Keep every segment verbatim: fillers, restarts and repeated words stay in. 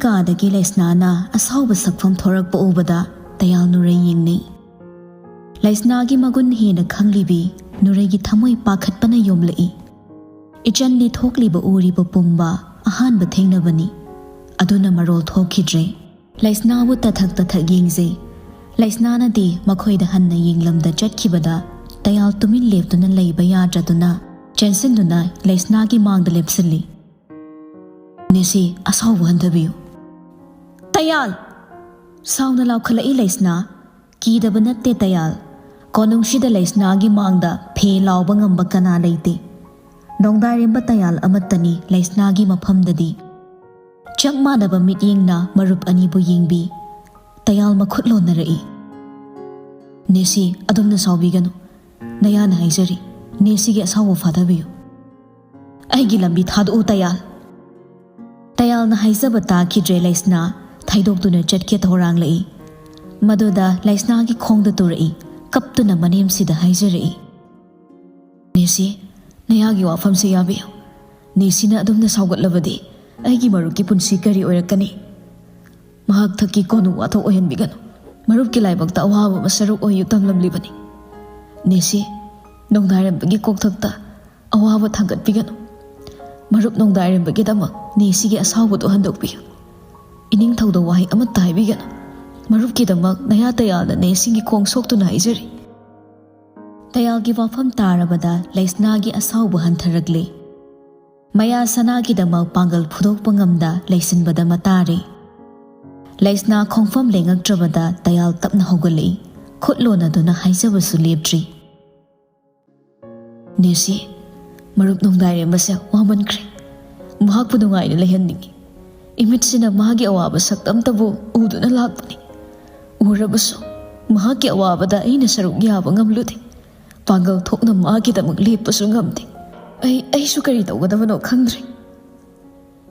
ꯀꯥꯗꯒꯤ ꯂꯩꯁꯅꯥꯅ ꯑꯁꯥꯎꯕ ꯁꯛꯐꯝ ꯊꯣꯔꯛꯄ ꯎꯕꯗ ꯇꯌꯥꯜ ꯅꯨꯔꯩ ꯌꯦꯡꯅꯩ꯫ ꯂꯩꯁꯅꯥꯒꯤ ꯃꯒꯨꯟ ꯍꯦꯟꯅ ꯈꯪꯂꯤꯕꯤ ꯅꯨꯔꯩꯒꯤ ꯊꯃꯣꯏ ꯄꯥꯈꯠꯄꯅ ꯌꯣꯝꯂꯛꯏ꯫ ꯏꯆꯟꯗꯤ ꯊꯣꯛꯂꯤꯕ ꯎꯔꯤꯕ ꯄꯨꯝꯕ ꯑꯍꯥꯟꯕ ꯊꯦꯡꯅꯕꯅꯤ꯫ ꯑꯗꯨꯅ ꯃꯔꯣꯜ ꯊꯣꯛꯈꯤꯗ꯭ꯔꯦ꯫ ꯂꯩꯁꯅꯥꯕꯨ ꯇꯊꯛ ꯇꯊꯛ ꯌꯦꯡꯖꯩ꯫ ꯂꯩꯁꯅꯥꯅꯗꯤ ꯃꯈꯣꯏꯗ ꯍꯟꯅ ꯌꯦꯡꯂꯝꯗ ꯆꯠꯈꯤꯕꯗ ꯇꯌꯥꯜ ꯇꯨꯃꯤꯟ ꯂꯦꯞꯇꯨꯅ ꯂꯩꯕ ꯌꯥꯗ꯭ꯔꯗꯨꯅ ꯆꯦꯟꯁꯤꯟꯗꯨꯅ ꯂꯩꯁꯅꯥꯒꯤ ꯃꯥꯡꯗ ꯂꯦꯞꯁꯤꯜꯂꯤ꯫ "ꯅꯦꯁꯤ, ꯑꯁꯥꯎꯕ ꯍꯟꯊꯕꯤꯌꯨ꯫" "ꯇꯌꯥꯜ!" ꯁꯥꯎꯅ ꯂꯥꯎꯈꯠꯂꯛꯏ ꯂꯩꯁꯅꯥ꯫ ꯀꯤꯗꯕ ꯅꯠꯇꯦ ꯇꯌꯥꯜ꯫ ꯀꯣꯅꯨꯡꯁꯤꯗ ꯂꯩꯁꯅꯥꯒꯤ ꯃꯥꯡꯗ ꯐꯦ ꯂꯥꯎꯕ ꯉꯝꯕ ꯀꯅꯥ ꯂꯩꯇꯦ꯫ ꯅꯣꯡꯗꯥꯏꯔꯦꯝꯕ ꯇꯌꯥꯜ ꯑꯃꯠꯇꯅꯤ ꯂꯩꯁꯅꯥꯒꯤ ꯃꯐꯝꯗꯗꯤ꯫ ꯆꯞ ꯃꯥꯟꯅꯕ ꯃꯤꯠꯌꯦꯡꯅ ꯃꯔꯨꯞ ꯑꯅꯤꯕꯨ ꯌꯦꯡꯕꯤ꯫ ꯇꯌꯥꯜ ꯃꯈꯨꯠ ꯂꯣꯟꯅꯔꯛꯏ꯫ "ꯅꯦꯁꯤ, ꯑꯗꯨꯝꯅ ꯁꯥꯎꯕꯤꯒꯅꯨ꯫ ꯅꯌꯥꯅ ꯍꯥꯏꯖꯔꯤ, ꯅꯦꯁꯤꯒꯤ ꯑꯁꯥꯎꯕ ꯐꯥꯊꯕꯤꯌꯨ꯫" "ꯑꯩꯒꯤ ꯂꯝꯕꯤ ꯊꯥꯗꯣꯛꯎ ꯇꯌꯥꯜ꯫" ꯇꯌꯥꯜꯅ ꯍꯥꯏꯖꯕ ꯇꯥꯈꯤꯗ꯭ꯔꯦ ꯂꯩꯁꯅꯥ꯫ ꯊꯩꯗꯣꯛꯇꯨꯅ ꯆꯠꯀꯦ ꯊꯧꯔꯥꯡꯂꯛꯏ꯫ ꯃꯗꯨꯗ ꯂꯩꯁꯅꯥꯒꯤ ꯈꯣꯡꯗ ꯇꯨꯔꯛꯏ꯫ ꯀꯞꯇꯨꯅ ꯃꯅꯦꯝꯁꯤꯗ ꯍꯥꯏꯖꯔꯛꯏ꯫ "ꯅꯦꯁꯤ, ꯅꯌꯥꯒꯤ ꯋꯥꯐꯝꯁꯤ ꯌꯥꯕꯤꯌꯨ꯫ ꯅꯦꯁꯤꯅ ꯑꯗꯨꯝꯅ ꯁꯥꯎꯒꯠꯂꯕꯗꯤ ꯑꯩꯒꯤ ꯃꯔꯨꯞꯀꯤ ꯄꯨꯟꯁꯤ ꯀꯔꯤ ꯑꯣꯏꯔꯛꯀꯅꯤ? ꯃꯍꯥꯛ ꯊꯛꯀꯤ ꯀꯣꯅꯨꯡ ꯋꯥꯊꯣꯛ ꯑꯣꯏꯍꯟꯕꯤꯒꯅꯨ꯫ ꯃꯔꯨꯞꯀꯤ ꯂꯥꯏꯕꯛꯇ ꯑꯋꯥꯕ ꯑꯃ ꯁꯔꯨꯛ ꯑꯣꯏꯌꯨ ꯇꯝꯂꯝꯂꯤꯕꯅꯤ꯫ ꯅꯦꯁꯤ, ꯅꯣꯡꯗꯥꯏꯔꯦꯝꯕꯒꯤ ꯀꯣꯛꯊꯛꯇ ꯑꯋꯥꯕ ꯊꯥꯡꯒꯠꯄꯤꯒꯅꯨ꯫ ꯃꯔꯨꯞ ꯅꯣꯡꯗꯥꯏꯔꯦꯝꯕꯒꯤꯗꯃꯛ ꯅꯦꯁꯤꯒꯤ ꯑꯁꯥꯎꯕꯗꯨ ꯍꯟꯗꯣꯛꯄꯤꯌꯨ꯫ ꯏꯅꯤꯡꯊꯧꯗ ꯋꯥꯍꯩ ꯑꯃꯠꯇ ꯍꯥꯏꯕꯤꯒꯅꯨ꯫ ꯃꯔꯨꯞꯀꯤꯗꯃꯛ ꯅꯌꯥ ꯇꯌꯥꯜꯅ ꯅꯦꯁꯤꯒꯤ ꯈꯣꯡ ꯁꯣꯛꯇꯨꯅ ꯍꯥꯏꯖꯔꯤ꯫" ꯇꯌꯥꯜꯒꯤ ꯋꯥꯐꯝ ꯇꯥꯔꯕꯗ ꯂꯩꯁꯅꯥꯒꯤ ꯑꯁꯥꯎꯕ ꯍꯟꯊꯔꯛꯂꯦ꯫ ꯃꯌꯥ ꯁꯅꯥꯒꯤꯗꯃꯛ ꯄꯥꯡꯒꯜ ꯐꯨꯗꯣꯛꯄ ꯉꯝꯗ ꯂꯩꯁꯤꯟꯕꯗ ꯃꯇꯥꯔꯦ꯫ ꯂꯩꯁꯅꯥ ꯈꯣꯡꯐꯝ ꯂꯦꯡꯉꯛꯇ꯭ꯔꯕꯗ ꯇꯌꯥꯜ ꯇꯞꯅ ꯍꯧꯒꯠꯂꯛꯏ꯫ ꯈꯨꯠ ꯂꯣꯟꯅꯗꯨꯅ ꯍꯥꯏꯖꯕꯁꯨ ꯂꯦꯞꯇ꯭ꯔꯤ꯫ "ꯅꯦꯁꯤ, ꯃꯔꯨꯞ ꯅꯣꯡꯗꯥꯏꯔꯦꯝꯕꯁꯦ ꯋꯥꯃꯟꯈ꯭ꯔꯦ꯫ ꯃꯍꯥꯛꯄꯨ ꯅꯨꯡꯉꯥꯏꯅ ꯂꯩꯍꯟꯅꯤꯡꯉꯤ꯫ ꯏꯃꯤꯠꯁꯤꯅ ꯃꯥꯒꯤ ꯑꯋꯥꯕ ꯁꯛꯇꯝꯇꯕꯨ ꯎꯗꯨꯅ ꯂꯥꯛꯄꯅꯤ꯫ ꯎꯔꯕꯁꯨ ꯃꯍꯥꯛꯀꯤ ꯑꯋꯥꯕꯗ ꯑꯩꯅ ꯁꯔꯨꯛ ꯌꯥꯕ ꯉꯝꯂꯨꯗꯦ꯫ ꯄꯥꯡꯒꯜ ꯊꯣꯛꯅ ꯃꯥꯒꯤꯗꯃꯛ ꯂꯦꯞꯄꯁꯨ ꯉꯝꯗꯦ꯫ ꯑꯩ, ꯑꯩꯁꯨ ꯀꯔꯤ ꯇꯧꯒꯗꯕꯅꯣ ꯈꯪꯗ꯭ꯔꯦ꯫"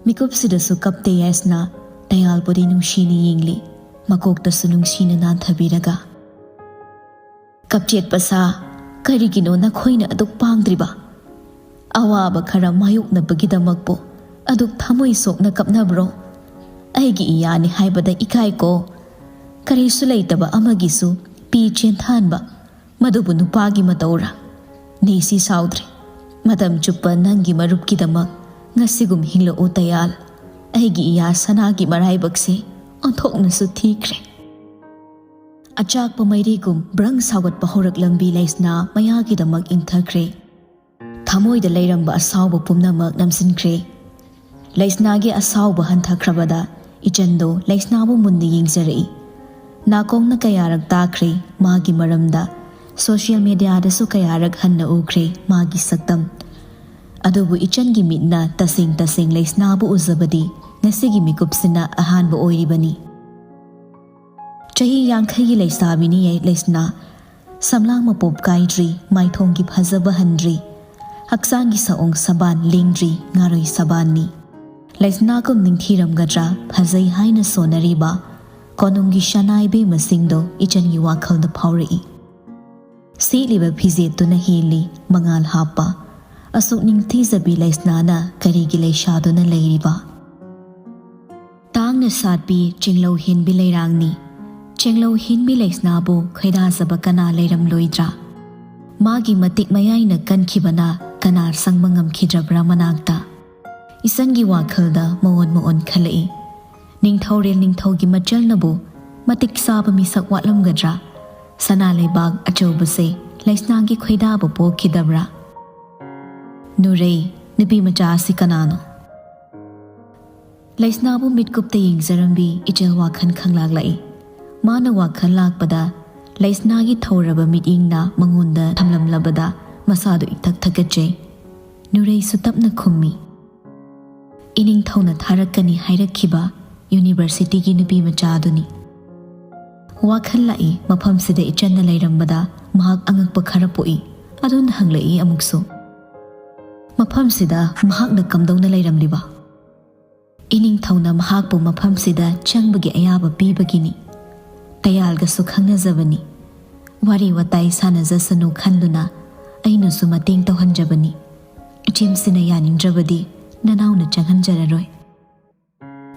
ꯃꯤꯀꯨꯞꯁꯤꯗꯁꯨ ꯀꯞꯇꯦ ꯌꯥꯏꯁꯅꯥ꯫ ꯇꯌꯥꯜꯕꯨꯗꯤ ꯅꯨꯡꯁꯤꯅ ꯌꯦꯡꯂꯤ, ꯃꯀꯣꯛꯇꯁꯨ ꯅꯨꯡꯁꯤꯅ ꯅꯥꯟꯊꯕꯤꯔꯒ꯫ "ꯀꯞꯆꯦꯠꯄ ꯁꯥ, ꯀꯔꯤꯒꯤꯅꯣ ꯅꯈꯣꯏꯅ ꯑꯗꯨꯛ ꯄꯥꯡꯗ꯭ꯔꯤꯕ? ꯑꯋꯥꯕ ꯈꯔ ꯃꯥꯌꯣꯛꯅꯕꯒꯤꯗꯃꯛꯄꯨ ꯑꯗꯨꯛ ꯊꯃꯣꯏ ꯁꯣꯛꯅ ꯀꯞꯅꯕ꯭ꯔꯣ? ꯑꯩꯒꯤ ꯏꯌꯥꯅꯤ ꯍꯥꯏꯕꯗ ꯏꯀꯥꯏꯀꯣ꯫ ꯀꯔꯤꯁꯨ ꯂꯩꯇꯕ ꯑꯃꯒꯤꯁꯨ ꯄꯤ ꯆꯦꯟꯊꯍꯟꯕ, ꯃꯗꯨꯕꯨ ꯅꯨꯄꯥꯒꯤ ꯃꯇꯧꯔꯥ? ꯅꯦꯁꯤ ꯁꯥꯎꯗ꯭ꯔꯦ꯫ ꯃꯇꯝ ꯆꯨꯞꯄ ꯅꯪꯒꯤ ꯃꯔꯨꯞꯀꯤꯗꯃꯛ ꯉꯁꯤꯒꯨꯝ ꯍꯤꯡꯂꯛꯎ ꯇꯌꯥꯜ꯫ ꯑꯩꯒꯤ ꯏꯌꯥ ꯁꯅꯥꯒꯤ ꯃꯔꯥꯏꯕꯛꯁꯦ ꯑꯣꯟꯊꯣꯛꯅꯁꯨ ꯊꯤꯈ꯭ꯔꯦ꯫ ꯑꯆꯥꯛꯄ ꯃꯩꯔꯤꯒꯨꯝ ꯕ꯭ꯔꯪ ꯁꯥꯎꯒꯠꯄ ꯍꯧꯔꯛꯂꯝꯕꯤ ꯂꯩꯁꯅꯥ ꯃꯌꯥꯒꯤꯗꯃꯛ ꯏꯪꯊꯈ꯭ꯔꯦ꯫ ꯊꯃꯣꯏꯗ ꯂꯩꯔꯝꯕ ꯑꯁꯥꯎꯕ ꯄꯨꯝꯅꯃꯛ ꯅꯝꯁꯤꯟꯈ꯭ꯔꯦ꯫ ꯂꯩꯁꯅꯥꯒꯤ ꯑꯁꯥꯎꯕ ꯍꯟꯊꯈ꯭ꯔꯕꯗ ꯏꯆꯟꯗꯣ ꯂꯩꯁꯅꯥꯕꯨ ꯃꯨꯟꯅ ꯌꯦꯡꯖꯔꯛꯏ꯫ ꯅꯥꯀꯣꯡꯅ ꯀꯌꯥꯔꯛ ꯇꯥꯈ꯭ꯔꯦ ꯃꯥꯒꯤ ꯃꯔꯝꯗ, ꯁꯣꯁꯤꯌꯦꯜ ꯃꯦꯗꯤꯌꯥꯗꯁꯨ ꯀꯌꯥꯔꯛ ꯍꯟꯅ ꯎꯈ꯭ꯔꯦ ꯃꯥꯒꯤ ꯁꯛꯇꯝ꯫ ꯑꯗꯨꯕꯨ ꯏꯆꯟꯒꯤ ꯃꯤꯠꯅ ꯇꯁꯦꯡ ꯇꯁꯦꯡ ꯂꯩꯁꯅꯥꯕꯨ ꯎꯖꯕꯗꯤ ꯉꯁꯤꯒꯤ ꯃꯤꯀꯨꯞꯁꯤꯅ ꯑꯍꯥꯟꯕ ꯑꯣꯏꯔꯤꯕꯅꯤ꯫ ꯆꯍꯤ ꯌꯥꯡꯈꯩꯒꯤ ꯂꯩꯁꯥꯕꯤꯅꯤ ꯂꯩꯁꯅꯥ꯫ ꯁꯝꯂꯥꯡ ꯃꯄꯣꯞ ꯀꯥꯏꯗ꯭ꯔꯤ, ꯃꯥꯏꯊꯣꯡꯒꯤ ꯐꯖꯕ ꯍꯟꯗ꯭ꯔꯤ, ꯍꯛꯆꯥꯡꯒꯤ ꯁꯑꯣꯡ ꯁꯕꯥꯟ ꯂꯦꯡꯗ꯭ꯔꯤ, ꯉꯥꯔꯣꯏ ꯁꯕꯥꯟꯅꯤ꯫ ꯂꯩꯁꯅꯥꯒꯨꯝ ꯅꯤꯡꯊꯤꯔꯝꯒꯗ꯭ꯔꯥ ꯐꯖꯩ ꯍꯥꯏꯅ ꯁꯣꯟꯅꯔꯤꯕ ꯀꯣꯅꯨꯡꯒꯤ ꯁꯅꯥ ꯏꯕꯦꯝꯃꯁꯤꯡꯗꯣ ꯏꯆꯟꯒꯤ ꯋꯥꯈꯜꯗ ꯐꯥꯎꯔꯛꯏ꯫ ꯁꯦꯠꯂꯤꯕ ꯐꯤꯖꯦꯠꯇꯨꯅ ꯍꯦꯜꯂꯤ ꯃꯉꯥꯜ ꯍꯥꯞꯄ꯫ ꯑꯁꯨꯛ ꯅꯤꯡꯊꯤꯖꯕꯤ ꯂꯩꯁꯅꯥꯅ ꯀꯔꯤꯒꯤ ꯂꯩꯁꯥꯗꯨꯅ ꯂꯩꯔꯤꯕ? ꯇꯥꯡꯅ ꯁꯥꯠꯄꯤ ꯆꯦꯡꯂꯧ ꯍꯦꯟꯕꯤ ꯂꯩꯔꯥꯡꯅꯤ꯫ ꯆꯦꯡꯂꯧ ꯍꯦꯟꯕꯤ ꯂꯩꯁꯅꯥꯕꯨ ꯈꯣꯏꯗꯥꯖꯕ ꯀꯅꯥ ꯂꯩꯔꯝꯂꯣꯏꯗ꯭ꯔꯥ? ꯃꯥꯒꯤ ꯃꯇꯤꯛ ꯃꯌꯥꯏꯅ ꯀꯟꯈꯤꯕꯅ ꯀꯅꯥ ꯁꯪꯕ ꯉꯝꯈꯤꯗ꯭ꯔꯕ꯭ꯔꯥ ꯃꯅꯥꯛꯇ? ꯏꯆꯟꯒꯤ ꯋꯥꯈꯜꯗ ꯃꯑꯣꯟ ꯃꯑꯣꯟ ꯈꯜꯂꯛꯏ꯫ ꯅꯤꯡꯊꯧꯔꯦꯜ ꯅꯤꯡꯊꯧꯒꯤ ꯃꯆꯜꯅꯕꯨ ꯃꯇꯤꯛ ꯆꯥꯕ ꯃꯤꯁꯛ ꯋꯥꯠꯂꯝꯒꯗ꯭ꯔꯥ? ꯁꯅꯥ ꯂꯩꯕꯥꯛ ꯑꯆꯧꯕꯁꯦ ꯂꯩꯁꯅꯥꯒꯤ ꯈꯣꯏꯗꯥꯕ ꯄꯣꯛꯈꯤꯗꯕ꯭ꯔꯥ? ꯅꯨꯔꯩ, ꯅꯨꯄꯤ ꯃꯆꯥ ꯑꯁꯤ ꯀꯅꯥꯅꯣ? ꯂꯩꯁꯅꯥꯕꯨ ꯃꯤꯠꯀꯨꯞꯇ ꯌꯦꯡꯖꯔꯝꯕꯤ ꯏꯆꯜ ꯋꯥꯈꯜ ꯈꯪꯂꯥꯛꯂꯛꯏ꯫ ꯃꯥꯅ ꯋꯥꯈꯜ ꯂꯥꯛꯄꯗ ꯂꯩꯁꯅꯥꯒꯤ ꯊꯧꯔꯕ ꯃꯤꯠꯌꯦꯡꯅ ꯃꯉꯣꯟꯗ ꯊꯝꯂꯝꯂꯕꯗ ꯃꯁꯥꯗꯨ ꯏꯊꯛ ꯊꯛꯀꯠꯆꯩ꯫ ꯅꯨꯔꯩꯁꯨ ꯇꯞꯅ ꯈꯨꯝꯃꯤ꯫ ꯏꯅꯤꯡꯊꯧꯅ ꯊꯥꯔꯛꯀꯅꯤ ꯍꯥꯏꯔꯛꯈꯤꯕ ꯌꯨꯅꯤꯚꯔꯁꯤꯇꯤꯒꯤ ꯅꯨꯄꯤ ꯃꯆꯥꯗꯨꯅꯤ꯫ ꯋꯥꯈꯜ ꯂꯥꯛꯏ ꯃꯐꯝꯁꯤꯗ ꯏꯆꯟꯅ ꯂꯩꯔꯝꯕꯗ ꯃꯍꯥꯛ ꯑꯉꯛꯄ ꯈꯔ ꯄꯣꯛꯏ꯫ ꯑꯗꯨꯅ ꯍꯪꯂꯛꯏ ꯑꯃꯨꯛꯁꯨ, "ꯃꯐꯝꯁꯤꯗ ꯃꯍꯥꯛꯅ ꯀꯝꯗꯧꯅ ꯂꯩꯔꯝꯂꯤꯕ?" "ꯏꯅꯤꯡꯊꯧꯅ ꯃꯍꯥꯛꯄꯨ ꯃꯐꯝꯁꯤꯗ ꯆꯪꯕꯒꯤ ꯑꯌꯥꯕ ꯄꯤꯕꯒꯤꯅꯤ꯫ ꯇꯌꯥꯜꯒꯁꯨ ꯈꯪꯅꯖꯕꯅꯤ꯫ ꯋꯥꯔꯤ ꯋꯥꯇꯥꯏ ꯁꯥꯟꯅꯖꯁꯅꯨ ꯈꯟꯗꯨꯅ ꯑꯩꯅꯁꯨ ꯃꯇꯦꯡ ꯇꯧꯍꯟꯖꯕꯅꯤ꯫ ꯏꯆꯦꯝꯁꯤꯅ ꯌꯥꯅꯤꯡꯗ꯭ꯔꯕꯗꯤ ꯅꯅꯥꯎꯅ ꯆꯪꯍꯟꯖꯔꯔꯣꯏ꯫"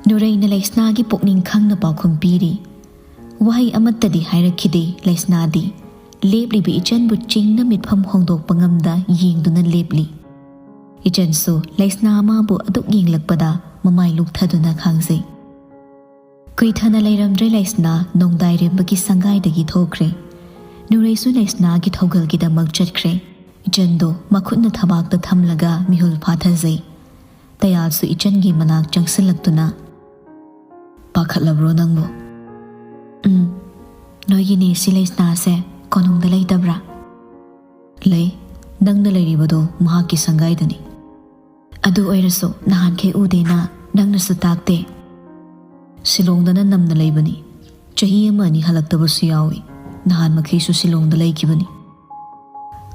ꯅꯨꯔꯩꯅ ꯂꯩꯁꯅꯥꯒꯤ ꯄꯨꯛꯅꯤꯡ ꯈꯪꯅ ꯄꯥꯎꯈꯨꯝ ꯄꯤꯔꯤ꯫ ꯋꯥꯍꯩ ꯑꯃꯠꯇꯗꯤ ꯍꯥꯏꯔꯛꯈꯤꯗꯦ ꯂꯩꯁꯅꯥꯗꯤ꯫ ꯂꯦꯞꯂꯤꯕ ꯏꯆꯟꯕꯨ ꯆꯤꯡꯅ ꯃꯤꯠꯐꯝ ꯍꯣꯡꯗꯣꯛꯄ ꯉꯝꯗ ꯌꯦꯡꯗꯨꯅ ꯂꯦꯞꯂꯤ꯫ ꯏꯆꯟꯁꯨ ꯂꯩꯁꯅꯥ ꯑꯃꯕꯨ ꯑꯗꯨꯛ ꯌꯦꯡꯂꯛꯄꯗ ꯃꯃꯥꯏ ꯂꯨꯛꯊꯗꯨꯅ ꯈꯥꯡꯖꯩ꯫ ꯀꯨꯏꯊꯅ ꯂꯩꯔꯝꯗ꯭ꯔꯦ ꯂꯩꯁꯅꯥ ꯅꯣꯡꯗꯥꯏꯔꯦꯝꯕꯒꯤ ꯁꯪꯒꯥꯏꯗꯒꯤ ꯊꯣꯛꯈ꯭ꯔꯦ꯫ ꯅꯨꯔꯩꯁꯨ ꯂꯩꯁꯅꯥꯒꯤ ꯊꯧꯒꯜꯒꯤꯗꯃꯛ ꯆꯠꯈ꯭ꯔꯦ꯫ ꯏꯆꯟꯗꯣ ꯃꯈꯨꯠꯅ ꯊꯕꯥꯛꯇ ꯊꯝꯂꯒ ꯃꯤꯍꯨꯜ ꯐꯥꯊꯖꯩ꯫ ꯇꯌꯥꯜꯁꯨ ꯏꯆꯟꯒꯤ ꯃꯅꯥꯛ ꯆꯪꯁꯤꯜꯂꯛꯇꯨꯅ, "ꯄꯥꯈꯠꯂꯕ꯭ꯔꯣ ꯅꯪꯕꯨ?" "ꯎꯝ꯫ ꯅꯣꯏꯒꯤ ꯅꯦꯁꯤ ꯂꯩꯁꯅꯥꯁꯦ ꯀꯣꯅꯨꯡꯗ ꯂꯩꯇꯕ꯭ꯔꯥ?" "ꯂꯩ꯫ ꯅꯪꯅ ꯂꯩꯔꯤꯕꯗꯣ ꯃꯍꯥꯛꯀꯤ ꯁꯪꯒꯥꯏꯗꯅꯤ꯫" "ꯑꯗꯨ ꯑꯣꯏꯔꯁꯨ ꯅꯍꯥꯟꯈꯩ ꯎꯗꯦꯅ ꯅꯪꯅꯁꯨ ꯇꯥꯛꯇꯦ꯫" "ꯁꯤꯂꯣꯡꯗꯅ ꯅꯝꯅ ꯂꯩꯕꯅꯤ꯫ ꯆꯍꯤ ꯑꯃ ꯑꯅꯤ ꯍꯜꯂꯛꯇꯕꯁꯨ ꯌꯥꯎꯏ꯫ ꯅꯍꯥꯟ ꯃꯈꯩꯁꯨ ꯁꯤꯂꯣꯡꯗ ꯂꯩꯈꯤꯕꯅꯤ꯫"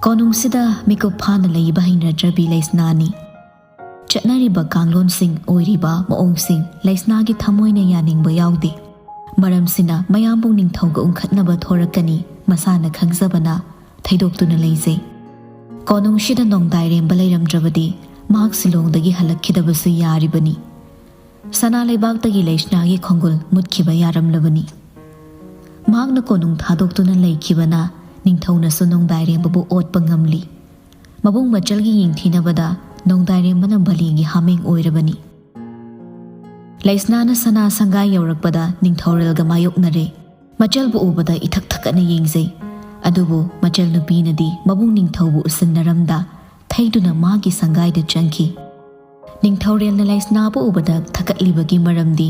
ꯀꯣꯅꯨꯡꯁꯤꯗ ꯃꯤꯀꯨꯞ ꯐꯥꯅ ꯂꯩꯕ ꯍꯩꯅꯗ꯭ꯔꯕꯤ ꯂꯩꯁꯅꯥꯅꯤ꯫ ꯆꯠꯅꯔꯤꯕ ꯀꯥꯡꯂꯣꯟꯁꯤꯡ, ꯑꯣꯏꯔꯤꯕ ꯃꯑꯣꯡꯁꯤꯡ ꯂꯩꯁꯅꯥꯒꯤ ꯊꯃꯣꯏꯅ ꯌꯥꯅꯤꯡꯕ ꯌꯥꯎꯗꯦ꯫ ꯃꯔꯝꯁꯤꯅ ꯃꯌꯥꯝꯕꯨ ꯅꯤꯡꯊꯧꯒ ꯎꯪꯈꯠꯅꯕ ꯊꯣꯔꯛꯀꯅꯤ ꯃꯁꯥꯅ ꯈꯪꯖꯕꯅ ꯊꯩꯗꯣꯛꯇꯨꯅ ꯂꯩꯖꯩ꯫ ꯀꯣꯅꯨꯡꯁꯤꯗ ꯅꯣꯡꯗꯥꯏꯔꯦꯝꯕ ꯂꯩꯔꯝꯗ꯭ꯔꯕꯗꯤ ꯃꯍꯥꯛ ꯁꯤꯂꯣꯡꯗꯒꯤ ꯍꯜꯂꯛꯈꯤꯗꯕꯁꯨ ꯌꯥꯔꯤꯕꯅꯤ꯫ ꯁꯅꯥ ꯂꯩꯕꯥꯛꯇꯒꯤ ꯂꯩꯁꯅꯥꯒꯤ ꯈꯣꯡꯒꯨꯜ ꯃꯨꯠꯈꯤꯕ ꯌꯥꯔꯝꯂꯕꯅꯤ꯫ ꯃꯍꯥꯛꯅ ꯀꯣꯅꯨꯡ ꯊꯥꯗꯣꯛꯇꯨꯅ ꯂꯩꯈꯤꯕꯅ ꯅꯤꯡꯊꯧꯅꯁꯨ ꯅꯣꯡꯗꯥꯏꯔꯦꯝꯕꯕꯨ ꯑꯣꯠꯄ ꯉꯝꯂꯤ꯫ ꯃꯕꯨꯡ ꯃꯆꯜꯒꯤ ꯌꯦꯡꯊꯤꯅꯕꯗ ꯅꯣꯡꯗꯥꯏꯔꯦꯝꯕꯅ ꯕꯂꯤꯒꯤ ꯍꯥꯃꯦꯡ ꯑꯣꯏꯔꯕꯅꯤ꯫ ꯂꯩꯁꯅꯥꯅ ꯁꯅꯥ ꯁꯪꯒꯥꯏ ꯌꯧꯔꯛꯄꯗ ꯅꯤꯡꯊꯧꯔꯦꯜꯒ ꯃꯥꯌꯣꯛꯅꯔꯦ꯫ ꯃꯆꯜꯕꯨ ꯎꯕꯗ ꯏꯊꯛ ꯊꯛꯀꯠꯅ ꯌꯦꯡꯖꯩ꯫ ꯑꯗꯨꯕꯨ ꯃꯆꯜ ꯅꯨꯄꯤꯅꯗꯤ ꯃꯕꯨꯡ ꯅꯤꯡꯊꯧꯕꯨ ꯎꯁꯤꯟꯅꯔꯝꯗ ꯊꯩꯗꯨꯅ ꯃꯥꯒꯤ ꯁꯪꯒꯥꯏꯗ ꯆꯪꯈꯤ꯫ ꯅꯤꯡꯊꯧꯔꯦꯜꯅ ꯂꯩꯁꯅꯥꯕꯨ ꯎꯕꯗ ꯊꯛꯀꯠꯂꯤꯕꯒꯤ ꯃꯔꯝꯗꯤ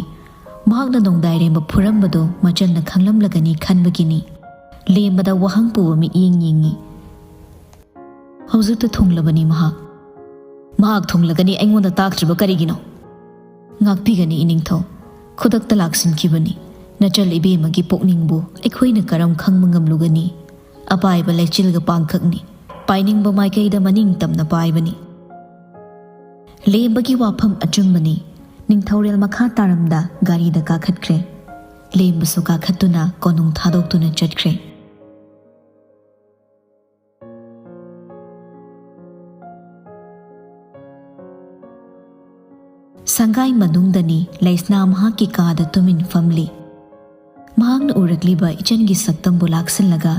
ꯃꯍꯥꯛꯅ ꯅꯣꯡꯗꯥꯏꯔꯦꯝꯕ ꯐꯨꯔꯝꯕꯗꯨ ꯃꯆꯜꯅ ꯈꯪꯂꯝꯂꯒꯅꯤ ꯈꯟꯕꯒꯤꯅꯤ꯫ ꯂꯦꯝꯕꯗ ꯋꯥꯍꯪ ꯄꯨꯕ ꯃꯤꯠꯌꯦꯡ ꯌꯦꯡꯉꯤ꯫ "ꯍꯧꯖꯤꯛꯇ ꯊꯨꯡꯂꯕꯅꯤ ꯃꯍꯥꯛ꯫" "ꯃꯍꯥꯛ ꯊꯨꯡꯂꯒꯅꯤ ꯑꯩꯉꯣꯟꯗ ꯇꯥꯛꯇ꯭ꯔꯤꯕ ꯀꯔꯤꯒꯤꯅꯣ?" "ꯉꯥꯛꯄꯤꯒꯅꯤ ꯏꯅꯤꯡꯊꯧ꯫ ꯈꯨꯗꯛꯇ ꯂꯥꯛꯁꯤꯟꯈꯤꯕꯅꯤ꯫ ꯅꯆꯜ ꯏꯕꯦꯝꯃꯒꯤ ꯄꯨꯛꯅꯤꯡꯕꯨ ꯑꯩꯈꯣꯏꯅ ꯀꯔꯝ ꯈꯪꯕ ꯉꯝꯂꯨꯒꯅꯤ? ꯑꯄꯥꯏꯕ ꯂꯩꯆꯤꯜꯒ ꯄꯥꯡꯈꯛꯅꯤ꯫ ꯄꯥꯏꯅꯤꯡꯕ ꯃꯥꯏꯀꯩꯗ ꯃꯅꯤꯡ ꯇꯝꯅ ꯄꯥꯏꯕꯅꯤ꯫" ꯂꯦꯝꯕꯒꯤ ꯋꯥꯐꯝ ꯑꯆꯨꯝꯕꯅꯤ꯫ ꯅꯤꯡꯊꯧꯔꯦꯜ ꯃꯈꯥ ꯇꯥꯔꯝꯗ ꯒꯥꯔꯤꯗ ꯀꯥꯈꯠꯈ꯭ꯔꯦ꯫ ꯂꯦꯝꯕꯁꯨ ꯀꯥꯈꯠꯇꯨꯅ ꯀꯣꯅꯨꯡ ꯊꯥꯗꯣꯛꯇꯨꯅ ꯆꯠꯈ꯭ꯔꯦ꯫ ꯁꯪꯒꯥꯏ ꯃꯅꯨꯡꯗꯅꯤ ꯂꯩꯁꯅꯥ ꯃꯍꯥꯛꯀꯤ ꯀꯥꯗ ꯇꯨꯃꯤꯟ ꯐꯝꯂꯤ꯫ ꯃꯍꯥꯛꯅ ꯎꯔꯛꯂꯤꯕ ꯏꯆꯟꯒꯤ ꯁꯛꯇꯝꯕꯨ ꯂꯥꯛꯁꯤꯜꯂꯒ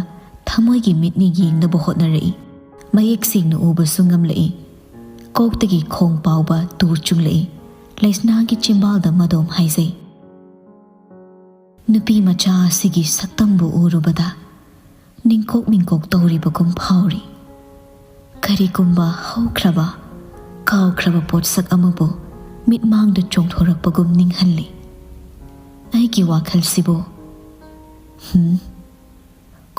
ꯊꯃꯣꯏꯒꯤ ꯃꯤꯠꯅ ꯌꯦꯡꯅꯕ ꯍꯣꯠꯅꯔꯛꯏ꯫ ꯃꯌꯦꯛ ꯁꯦꯡꯅ ꯎꯕꯁꯨ ꯉꯝꯂꯛꯏ꯫ ꯀꯣꯛꯇꯒꯤ ꯈꯣꯡ ꯐꯥꯎꯕ ꯇꯨ ꯆꯨꯡꯂꯛꯏ꯫ ꯂꯩꯁꯅꯥꯒꯤ ꯆꯤꯝꯕꯥꯜꯗ ꯃꯗꯣꯝ ꯍꯥꯏꯖꯩ꯫ ꯅꯨꯄꯤ ꯃꯆꯥ ꯑꯁꯤꯒꯤ ꯁꯛꯇꯝꯕꯨ ꯎꯔꯨꯕꯗ ꯅꯤꯡꯀꯣꯛ ꯅꯤꯡꯀꯣꯛ ꯇꯧꯔꯤꯕꯒꯨꯝ ꯐꯥꯎꯔꯤ꯫ ꯀꯔꯤꯒꯨꯝꯕ ꯍꯧꯈ꯭ꯔꯕ, ꯀꯥꯎꯈ꯭ꯔꯕ ꯄꯣꯠꯁꯛ ꯑꯃꯕꯨ ꯃꯤꯠꯃꯥꯡꯗ ꯆꯣꯡꯊꯣꯔꯛꯄꯒꯨꯝ ꯅꯤꯡꯍꯜꯂꯤ꯫ ꯑꯩꯒꯤ ꯋꯥꯈꯜꯁꯤꯕꯨ, ꯍꯝ,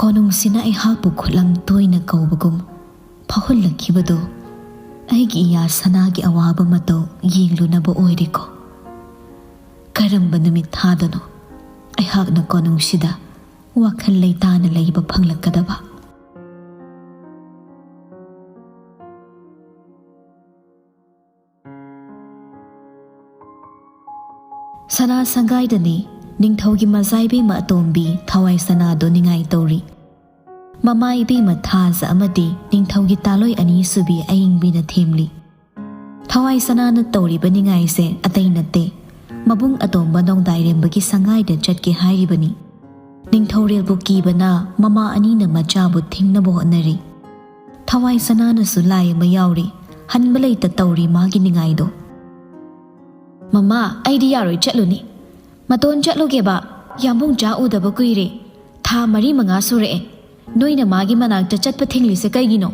ꯀꯣꯅꯨꯡꯁꯤꯅ ꯑꯩꯍꯥꯛꯄꯨ ꯈꯨꯠꯂꯪ ꯇꯣꯏꯅ ꯀꯧꯕꯒꯨꯝ ꯐꯥꯎꯍꯜꯂꯛꯈꯤꯕꯗꯨ ꯑꯩꯒꯤ ꯏꯌꯥ ꯁꯅꯥꯒꯤ ꯑꯋꯥꯕ ꯃꯇꯧ ꯌꯦꯡꯂꯨꯅꯕ ꯑꯣꯏꯔꯦꯀꯣ꯫ ꯀꯔꯝꯕ ꯅꯨꯃꯤꯠ ꯊꯥꯗꯅꯣ ꯑꯩꯍꯥꯛꯅ ꯀꯣꯅꯨꯡꯁꯤꯗ ꯋꯥꯈꯜ ꯂꯩꯇꯥꯅ ꯂꯩꯕ ꯐꯪꯂꯛꯀꯗꯕ? ꯁꯅꯥ ꯁꯪꯒꯥꯏꯗꯅꯤ ꯅꯤꯡꯊꯧꯒꯤ ꯃꯆꯥ ꯏꯕꯦꯝꯃ ꯑꯇꯣꯝꯕꯤ ꯊꯋꯥꯏ ꯁꯅꯥꯗꯣ ꯅꯤꯡꯉꯥꯏ ꯇꯧꯔꯤ꯫ ꯃꯃꯥ ꯏꯕꯦꯝꯃ ꯊꯥꯖ ꯑꯃꯗꯤ ꯅꯤꯡꯊꯧꯒꯤ ꯇꯥꯂꯣꯏ ꯑꯅꯤꯁꯨꯕꯤ ꯑꯏꯪꯕꯤꯅ ꯊꯦꯝꯂꯤ꯫ ꯊꯋꯥꯏ ꯁꯅꯥꯅ ꯇꯧꯔꯤꯕ ꯅꯤꯡꯉꯥꯏꯁꯦ ꯑꯇꯩ ꯅꯠꯇꯦ, ꯃꯕꯨꯡ ꯑꯇꯣꯝꯕ ꯅꯣꯡꯗꯥꯏꯔꯦꯝꯕꯒꯤ ꯁꯪꯒꯥꯏꯗ ꯆꯠꯀꯦ ꯍꯥꯏꯔꯤꯕꯅꯤ꯫ ꯅꯤꯡꯊꯧꯔꯦꯜꯕꯨ ꯀꯤꯕꯅ ꯃꯃꯥ ꯑꯅꯤꯅ ꯃꯆꯥꯕꯨ ꯊꯤꯡꯅꯕ ꯍꯣꯠꯅꯔꯤ꯫ ꯊꯋꯥꯏ ꯁꯅꯥꯅꯁꯨ ꯂꯥꯏ ꯑꯃ ꯌꯥꯎꯔꯤ, ꯍꯟꯕ ꯂꯩꯇ ꯇꯧꯔꯤ ꯃꯥꯒꯤ ꯅꯤꯡꯉꯥꯏꯗꯣ꯫ "ꯃꯃꯥ, ꯑꯩꯗꯤ ꯌꯥꯔꯣꯏ, ꯆꯠꯂꯨꯅꯤ꯫ ꯃꯇꯣꯟ ꯆꯠꯂꯨꯒꯦꯕ, ꯌꯥꯝꯕꯨꯡ ꯆꯥ ꯎꯗꯕ ꯀꯨꯏꯔꯦ꯫ ꯊꯥ ꯃꯔꯤ ꯃꯉꯥ ꯁꯨꯔꯛꯑꯦ꯫ ꯅꯣꯏꯅ ꯃꯥꯒꯤ ꯃꯅꯥꯛꯇ ꯆꯠꯄ ꯊꯤꯡꯂꯤꯁꯦ ꯀꯩꯒꯤꯅꯣ?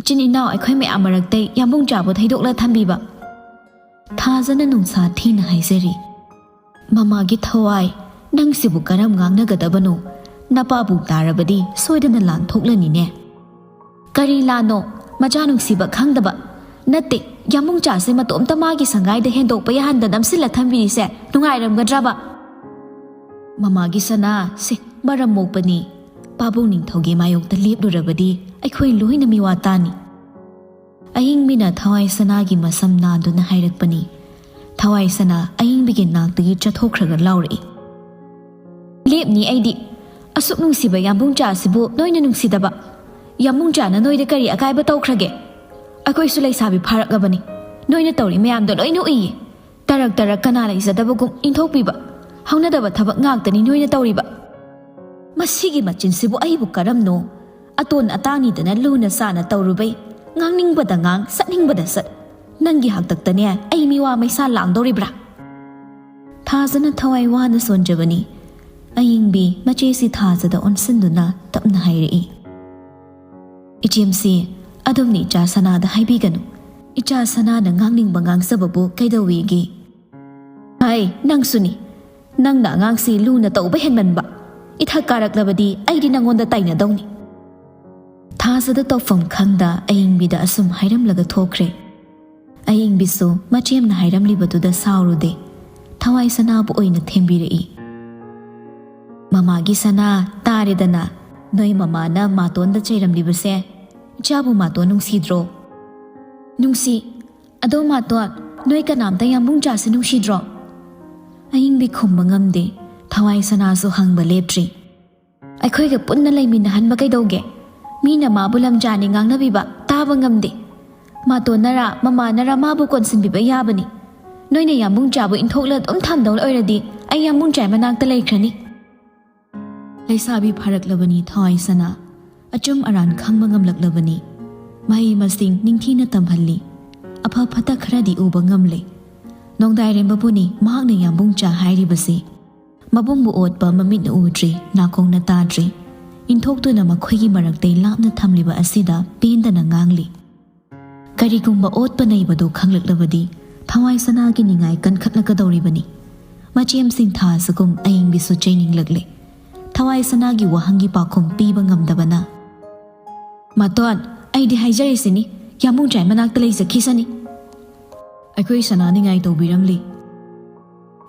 ꯏꯆꯤꯟ ꯏꯅꯥꯎ ꯑꯩꯈꯣꯏ ꯃꯌꯥꯝ ꯃꯔꯛꯇꯩ ꯌꯥꯝꯕꯨꯡ ꯆꯥꯕꯨ ꯊꯩꯗꯣꯛꯂ ꯊꯝꯕꯤꯕ?" ꯊꯥꯖꯅ ꯅꯨꯡꯁꯥ ꯊꯤꯅ ꯍꯥꯏꯖꯔꯤ꯫ "ꯃꯃꯥꯒꯤ ꯊꯋꯥꯏ, ꯅꯪꯁꯤꯕꯨ ꯀꯔꯝ ꯉꯥꯡꯅꯒꯗꯕꯅꯣ? ꯅꯄꯥꯕꯨ ꯇꯥꯔꯕꯗꯤ ꯁꯣꯏꯗꯅ ꯂꯥꯟ ꯊꯣꯛꯂꯅꯤꯅꯦ꯫" "ꯀꯔꯤ ꯂꯥꯟꯅꯣ? ꯃꯆꯥ ꯅꯨꯡꯁꯤꯕ ꯈꯪꯗꯕ ꯅꯠꯇꯦ꯫ ꯌꯥꯝꯕꯨꯡ ꯆꯥꯁꯦ ꯃꯇꯣꯝꯇ ꯃꯥꯒꯤ ꯁꯪꯒꯥꯏꯗ ꯍꯦꯟꯗꯣꯛꯄ ꯌꯥꯍꯟꯗ ꯅꯝꯁꯤꯜꯂ ꯊꯝꯕꯤꯔꯤꯁꯦ ꯅꯨꯡꯉꯥꯏꯔꯝꯒꯗ꯭ꯔꯕ?" "ꯃꯃꯥꯒꯤ ꯁꯅꯥ, ꯁꯦ, ꯃꯔꯝ ꯃꯣꯛꯄꯅꯤ꯫ ꯄꯥꯕꯨꯡ ꯅꯤꯡꯊꯧꯒꯤ ꯃꯥꯌꯣꯛꯇ ꯂꯦꯞꯂꯨꯔꯕꯗꯤ ꯑꯩꯈꯣꯏ ꯂꯣꯏꯅ ꯃꯤꯋꯥ ꯇꯥꯅꯤ꯫" ꯑꯏꯪꯕꯤꯅ ꯊꯋꯥꯏ ꯁꯅꯥꯒꯤ ꯃꯁꯝ ꯅꯥꯟꯗꯨꯅ ꯍꯥꯏꯔꯛꯄꯅꯤ꯫ ꯊꯋꯥꯏ ꯁꯅꯥ ꯑꯏꯪꯕꯤꯒꯤ ꯅꯥꯛꯇꯒꯤ ꯆꯠꯊꯣꯛꯈ꯭ꯔꯒ ꯂꯥꯎꯔꯛꯏ, "ꯂꯦꯞꯅꯤ ꯑꯩꯗꯤ꯫ ꯑꯁꯨꯛ ꯅꯨꯡꯁꯤꯕ ꯌꯥꯝꯕꯨꯡ ꯆꯥꯁꯤꯕꯨ ꯅꯣꯏꯅ ꯅꯨꯡꯁꯤꯗꯕ? ꯌꯥꯝꯕꯨꯡ ꯆꯥꯅ ꯅꯣꯏꯗ ꯀꯔꯤ ꯑꯀꯥꯏꯕ ꯇꯧꯈ꯭ꯔꯒꯦ? ꯑꯩꯈꯣꯏꯁꯨ ꯂꯩꯁꯥꯕꯤ ꯐꯥꯔꯛꯂꯕꯅꯤ꯫ ꯅꯣꯏꯅ ꯇꯧꯔꯤ ꯃꯌꯥꯝꯗꯣ ꯂꯣꯏꯅ ꯎꯏꯌꯦ꯫ ꯇꯔꯛ ꯇꯔꯛ ꯀꯅꯥ ꯂꯩꯖꯗꯕꯒꯨꯝ ꯏꯟꯊꯣꯛꯄꯤꯕ, ꯍꯧꯅꯗꯕ ꯊꯕꯛ ꯉꯥꯛꯇꯅꯤ ꯅꯣꯏꯅ ꯇꯧꯔꯤꯕ꯫ ꯃꯁꯤꯒꯤ ꯃꯆꯤꯟꯁꯤꯕꯨ ꯑꯩꯕꯨ ꯀꯔꯝꯅꯣ? ꯑꯇꯣꯟ ꯑꯇꯥꯅꯤꯗꯅ ꯂꯨꯅ ꯆꯥꯅ ꯇꯧꯔꯨꯕꯩ, ꯉꯥꯡꯅꯤꯡꯕꯗ ꯉꯥꯡ, ꯆꯠꯅꯤꯡꯕꯗ ꯆꯠ꯫ ꯅꯪꯒꯤ ꯍꯥꯛꯇꯛꯇꯅꯦ ꯑꯩ ꯃꯤꯋꯥ ꯃꯩꯁꯥ ꯂꯥꯡꯗꯧꯔꯤꯕ꯭ꯔꯥ? ꯊꯥꯖꯅ ꯊꯋꯥꯏ ꯋꯥꯅ ꯁꯣꯟꯖꯕꯅꯤ꯫ ꯑꯌꯤꯡꯕꯤ ꯃꯆꯦꯁꯤ ꯊꯥꯖꯗ ꯑꯣꯟꯁꯤꯟꯗꯨꯅ ꯇꯞꯅ ꯍꯥꯏꯔꯛꯏ, "ꯏꯆꯦꯝꯁꯤ, ꯑꯗꯨꯝꯅꯤ ꯏꯆꯥ ꯁꯅꯥꯗ ꯍꯥꯏꯕꯤꯒꯅꯨ꯫ ꯏꯆꯥ ꯁꯅꯥꯅ ꯉꯥꯡꯅꯤꯡꯕ ꯉꯥꯡꯖꯕꯕꯨ ꯀꯩꯗꯧꯋꯤꯒꯦ?" "ꯍꯥꯏ, ꯅꯪꯁꯨꯅꯤ꯫ ꯅꯪꯅ ꯑꯉꯥꯡꯁꯤ ꯂꯨꯅ ꯇꯧꯕ ꯍꯦꯟꯃꯟꯕ꯫ ꯏꯊꯛ ꯀꯥꯔꯛꯂꯕꯗꯤ ꯑꯩꯗꯤ ꯅꯪꯉꯣꯟꯗ ꯇꯥꯏꯅꯗꯧꯅꯤ꯫" ꯊꯥꯖꯗ ꯇꯧꯐꯝ ꯈꯪꯗ ꯑꯌꯤꯡꯕꯤꯗ ꯑꯁꯨꯝ ꯍꯥꯏꯔꯝꯂꯒ ꯊꯣꯛꯈ꯭ꯔꯦ꯫ ꯑꯌꯤꯡꯕꯤꯁꯨ ꯃꯆꯦꯝꯅ ꯍꯥꯏꯔꯝꯂꯤꯕꯗꯨꯗ ꯁꯥꯎꯔꯨꯗꯦ꯫ ꯊꯋꯥꯏ ꯁꯅꯥꯕꯨ ꯑꯣꯏꯅ ꯊꯦꯝꯕꯤꯔꯛꯏ꯫ "ꯃꯃꯥꯒꯤ ꯁꯅꯥ, ꯇꯥꯔꯦꯗꯅ, ꯅꯣꯏ ꯃꯃꯥꯅ ꯃꯥꯇꯣꯟꯗ ꯆꯩꯔꯝꯂꯤꯕꯁꯦ꯫ ꯏꯆꯥꯕꯨ ꯃꯥꯇꯣꯟ ꯅꯨꯡꯁꯤꯗ꯭ꯔꯣ?" "ꯅꯨꯡꯁꯤ꯫ ꯑꯗꯣ ꯃꯥꯇꯣꯟ, ꯅꯣꯏ ꯀꯅꯥꯝꯇ ꯌꯥꯝꯕꯨꯡ ꯆꯥꯁꯤ ꯅꯨꯡꯁꯤꯗ꯭ꯔꯣ?" ꯑꯌꯤꯡꯕꯤ ꯈꯨꯝꯕ ꯉꯝꯗꯦ꯫ ꯊꯋꯥꯏ ꯁꯅꯥꯁꯨ ꯍꯪꯕ ꯂꯦꯞꯇ꯭ꯔꯤ꯫ "ꯑꯩꯈꯣꯏꯒ ꯄꯨꯟꯅ ꯂꯩꯃꯤꯟꯅꯍꯟꯕ ꯀꯩꯗꯧꯒꯦ? ꯃꯤꯅ ꯃꯥꯕꯨ ꯂꯝꯖꯥꯅꯤ ꯉꯥꯡꯅꯕꯤꯕ ꯇꯥꯕ ꯉꯝꯗꯦ꯫ ꯃꯥꯇꯣꯟꯅꯔꯥ, ꯃꯃꯥꯅꯔꯥ ꯃꯥꯕꯨ ꯀꯣꯟꯁꯤꯟꯕꯤꯕ ꯌꯥꯕꯅꯤ꯫ ꯅꯣꯏꯅ ꯌꯥꯝꯕꯨꯡ ꯆꯥꯕꯨ ꯏꯟꯊꯣꯛꯂ ꯑꯗꯨꯝ ꯊꯝꯗꯧ ꯑꯣꯏꯔꯗꯤ ꯑꯩ ꯌꯥꯝꯕꯨꯡ ꯆꯥꯏ ꯃꯅꯥꯛꯇ ꯂꯩꯈ꯭ꯔꯅꯤ꯫" ꯂꯩꯁꯥꯕꯤ ꯐꯥꯔꯛꯂꯕꯅꯤ ꯊꯋꯥꯏ ꯁꯅꯥ꯫ ꯑꯆꯨꯝ ꯑꯔꯥꯟ ꯈꯪꯕ ꯉꯝꯂꯛꯂꯕꯅꯤ꯫ ꯃꯍꯩ ꯃꯁꯤꯡ ꯅꯤꯡꯊꯤꯅ ꯇꯝꯍꯜꯂꯤ꯫ ꯑꯐ ꯐꯠꯇ ꯈꯔꯗꯤ ꯎꯕ ꯉꯝꯂꯦ꯫ ꯅꯣꯡꯗꯥꯏꯔꯦꯝꯕꯕꯨꯅꯤ ꯃꯍꯥꯛꯅ ꯌꯥꯝꯕꯨꯡ ꯆꯥ ꯍꯥꯏꯔꯤꯕꯁꯤ꯫ ꯃꯕꯨꯡꯕꯨ ꯑꯣꯠꯄ ꯃꯃꯤꯠꯅ ꯎꯗ꯭ꯔꯤ, ꯅꯥꯀꯣꯡꯅ ꯇꯥꯗ꯭ꯔꯤ꯫ ꯏꯟꯊꯣꯛꯇꯨꯅ ꯃꯈꯣꯏꯒꯤ ꯃꯔꯛꯇꯩ ꯂꯥꯞꯅ ꯊꯝꯂꯤꯕ ꯑꯁꯤꯗ ꯄꯦꯟꯗꯅ ꯉꯥꯡꯂꯤ꯫ ꯀꯔꯤꯒꯨꯝꯕ ꯑꯣꯠꯄ ꯅꯩꯕꯗꯨ ꯈꯪꯂꯛꯂꯕꯗꯤ ꯊꯋꯥꯏ ꯁꯅꯥꯒꯤ ꯅꯤꯡꯉꯥꯏ ꯀꯟꯈꯠꯂꯛꯀꯗꯧꯔꯤꯕꯅꯤ꯫ ꯃꯆꯦꯝꯁꯤꯡ ꯊꯥꯖꯒꯨꯝ ꯑꯌꯤꯡꯕꯤꯁꯨ ꯆꯩꯅꯤꯡꯂꯛꯂꯦ꯫ ꯊꯋꯥꯏ ꯁꯅꯥꯒꯤ ꯋꯥꯍꯪꯒꯤ ꯄꯥꯎꯈꯨꯝ ꯄꯤꯕ ꯉꯝꯗꯕꯅ, "ꯃꯥꯇꯣꯟ, ꯑꯩꯗꯤ ꯍꯥꯏꯖꯔꯤꯁꯤꯅꯤ, ꯌꯥꯝꯕꯨꯡ ꯆꯥꯏ ꯃꯅꯥꯛꯇ ꯂꯩꯖꯈꯤꯁꯅꯤ꯫ ꯑꯩꯈꯣꯏ ꯁꯅꯥ ꯅꯤꯡꯉꯥꯏ ꯇꯧꯕꯤꯔꯝꯂꯤ꯫"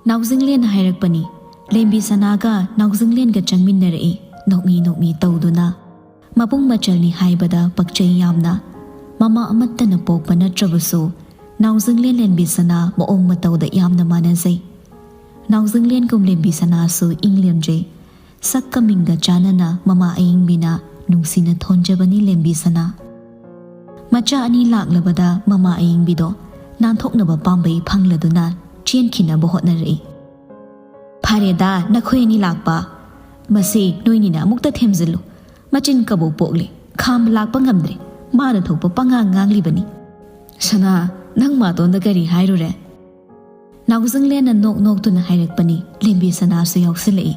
ꯅꯥꯎꯖꯤꯡꯂꯦꯟꯅ ꯍꯥꯏꯔꯛꯄꯅꯤ꯫ ꯂꯦꯝꯕꯤ ꯁꯅꯥꯒ ꯅꯥꯎꯖꯤꯡꯂꯦꯟꯒ ꯆꯪꯃꯤꯟꯅꯔꯛꯏ, ꯅꯣꯛꯃꯤ ꯅꯣꯛꯃꯤ ꯇꯧꯗꯨꯅ꯫ ꯃꯕꯨꯡ ꯃꯆꯜꯅꯤ ꯍꯥꯏꯕꯗ ꯄꯛꯆꯩ ꯌꯥꯝꯅ꯫ ꯃꯃꯥ ꯑꯃꯠꯇꯅ ꯄꯣꯛꯄ ꯅꯠꯇ꯭ꯔꯕꯁꯨ, ꯅꯥꯎꯖꯤꯡꯂꯦꯟ ꯂꯦꯝꯕꯤ ꯁꯅꯥ ꯃꯑꯣꯡ ꯃꯇꯧꯗ ꯌꯥꯝꯅ ꯃꯥꯟꯅꯖꯩ꯫ ꯅꯥꯎꯖꯤꯡꯂꯦꯟꯒꯨꯝ ꯂꯦꯝꯕꯤ ꯁꯅꯥꯁꯨ ꯏꯪ ꯂꯦꯝꯖꯩ꯫ ꯁꯛꯀ ꯃꯤꯡꯒ ꯆꯥꯟꯅꯅ ꯃꯃꯥ ꯑꯌꯤꯡꯕꯤꯅ ꯅꯨꯡꯁꯤꯅ ꯊꯣꯟꯖꯕꯅꯤ ꯂꯦꯝꯕꯤ ꯁꯅꯥ꯫ ꯃꯆꯥ ꯑꯅꯤ ꯂꯥꯛꯂꯕꯗ ꯃꯃꯥ ꯑꯌꯤꯡꯕꯤꯗꯣ ꯅꯥꯟꯊꯣꯛꯅꯕ ꯄꯥꯝꯕꯩ ꯐꯪꯂꯗꯨꯅ ꯆꯦꯟꯈꯤꯅꯕ ꯍꯣꯠꯅꯔꯛꯏ꯫ "ꯐꯔꯦꯗ, ꯅꯈꯣꯏ ꯑꯅꯤ ꯂꯥꯛꯄ꯫ ꯃꯁꯤ ꯅꯣꯏꯅꯤꯅ ꯑꯃꯨꯛꯇ ꯊꯦꯝꯖꯤꯜꯂꯨ꯫ ꯃꯆꯤꯟ ꯀꯕꯣꯛ ꯄꯣꯛꯂꯦ, ꯈꯥꯝꯕ ꯂꯥꯛꯄ ꯉꯝꯗ꯭ꯔꯦ꯫ ꯃꯥꯅ ꯊꯣꯛꯄ ꯄꯉꯥꯡ ꯉꯥꯡꯂꯤꯕꯅꯤ꯫" "ꯁꯅꯥ, ꯅꯪ ꯃꯇꯣꯟꯗ ꯀꯔꯤ ꯍꯥꯏꯔꯨꯔꯦ?" ꯅꯥꯎꯖꯪꯂꯦꯟꯅ ꯅꯣꯛ ꯅꯣꯛꯇꯨꯅ ꯍꯥꯏꯔꯛꯄꯅꯤ꯫ ꯂꯦꯝꯕꯤ ꯁꯅꯥꯁꯨ ꯌꯥꯎꯁꯤꯜꯂꯛꯏ꯫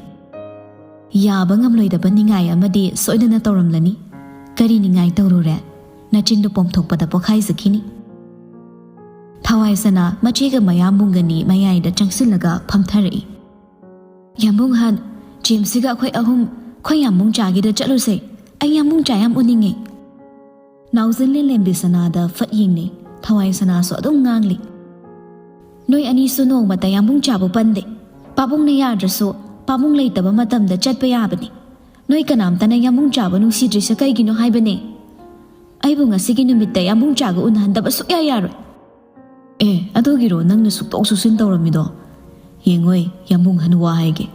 "ꯌꯥꯕ ꯉꯝꯂꯣꯏꯗꯕ ꯅꯤꯡꯉꯥꯏ ꯑꯃꯗꯤ ꯁꯣꯏꯗꯅ ꯇꯧꯔꯝꯂꯅꯤ꯫ ꯀꯔꯤ ꯅꯤꯡꯉꯥꯏ ꯇꯧꯔꯨꯔꯦ? ꯅꯆꯤꯟꯗꯨ ꯄꯣꯝꯊꯣꯛꯄꯗ ꯄꯣꯈꯥꯏꯖꯈꯤꯅꯤ꯫" ꯊꯋꯥꯏ ꯁꯅꯥ ꯃꯆꯦꯒ ꯃꯌꯥꯝꯕꯨꯡꯒꯅꯤ ꯃꯌꯥꯏꯗ ꯆꯪꯁꯤꯜꯂꯒ ꯐꯝꯊꯔꯛꯏ꯫ "ꯌꯥꯝꯕꯨꯡ ꯑꯍꯟ, ꯖꯦꯝꯁꯁꯤꯒ ꯑꯩꯈꯣꯏ ꯑꯍꯨꯝ ꯑꯩꯈꯣꯏ ꯌꯥꯝꯕꯨꯡ ꯆꯥꯒꯤꯗ ꯆꯠꯂꯨꯁꯦ꯫ ꯑꯩ ꯌꯥꯝꯕꯨꯡ ꯆꯥ ꯌꯥꯝ ꯎꯅꯤꯡꯉꯦ꯫" ꯅꯥꯎꯖꯟꯂꯦꯟ ꯂꯦꯝꯕꯤ ꯁꯅꯥꯗ ꯐꯠ ꯌꯦꯡꯅꯩ꯫ ꯊꯋꯥꯏ ꯁꯅꯥꯁꯨ ꯑꯗꯨꯝ ꯉꯥꯡꯂꯤ꯫ "ꯅꯣꯏ ꯑꯅꯤꯁꯨ ꯅꯣꯡꯃꯇ ꯌꯥꯝꯕꯨꯡ ꯆꯥꯕ ꯄꯟꯗꯦ꯫ ꯄꯥꯕꯨꯡꯅ ꯌꯥꯗ꯭ꯔꯁꯨ ꯄꯥꯕꯨꯡ ꯂꯩꯇꯕ ꯃꯇꯝꯗ ꯆꯠꯄ ꯌꯥꯕꯅꯤ꯫ ꯅꯣꯏ ꯀꯅꯥꯝꯇꯅ ꯌꯥꯝꯕꯨꯡ ꯆꯥꯕ ꯅꯨꯡꯁꯤꯗ꯭ꯔꯤꯁꯦ ꯀꯩꯒꯤꯅꯣ ꯍꯥꯏꯕꯅꯦ? ꯑꯩꯕꯨ ꯉꯁꯤꯒꯤ ꯅꯨꯃꯤꯠꯇ ꯌꯥꯝꯕꯨꯡ ꯆꯥꯒ ꯎꯅꯍꯟꯗꯕ ꯁꯨꯛꯌꯥ ꯌꯥꯔꯣꯏ꯫" "ꯑꯦ, ꯑꯗꯨꯒꯤꯔꯣ ꯅꯪꯅ ꯁꯨꯛꯇꯣꯛ ꯁꯨꯛꯆꯤꯟ ꯇꯧꯔꯝꯃꯤꯗꯣ? ꯌꯦꯡꯉꯣꯏ, ꯌꯥꯝꯕꯨꯡ ꯑꯍꯟ ꯋꯥ ꯍꯥꯏꯒꯦ꯫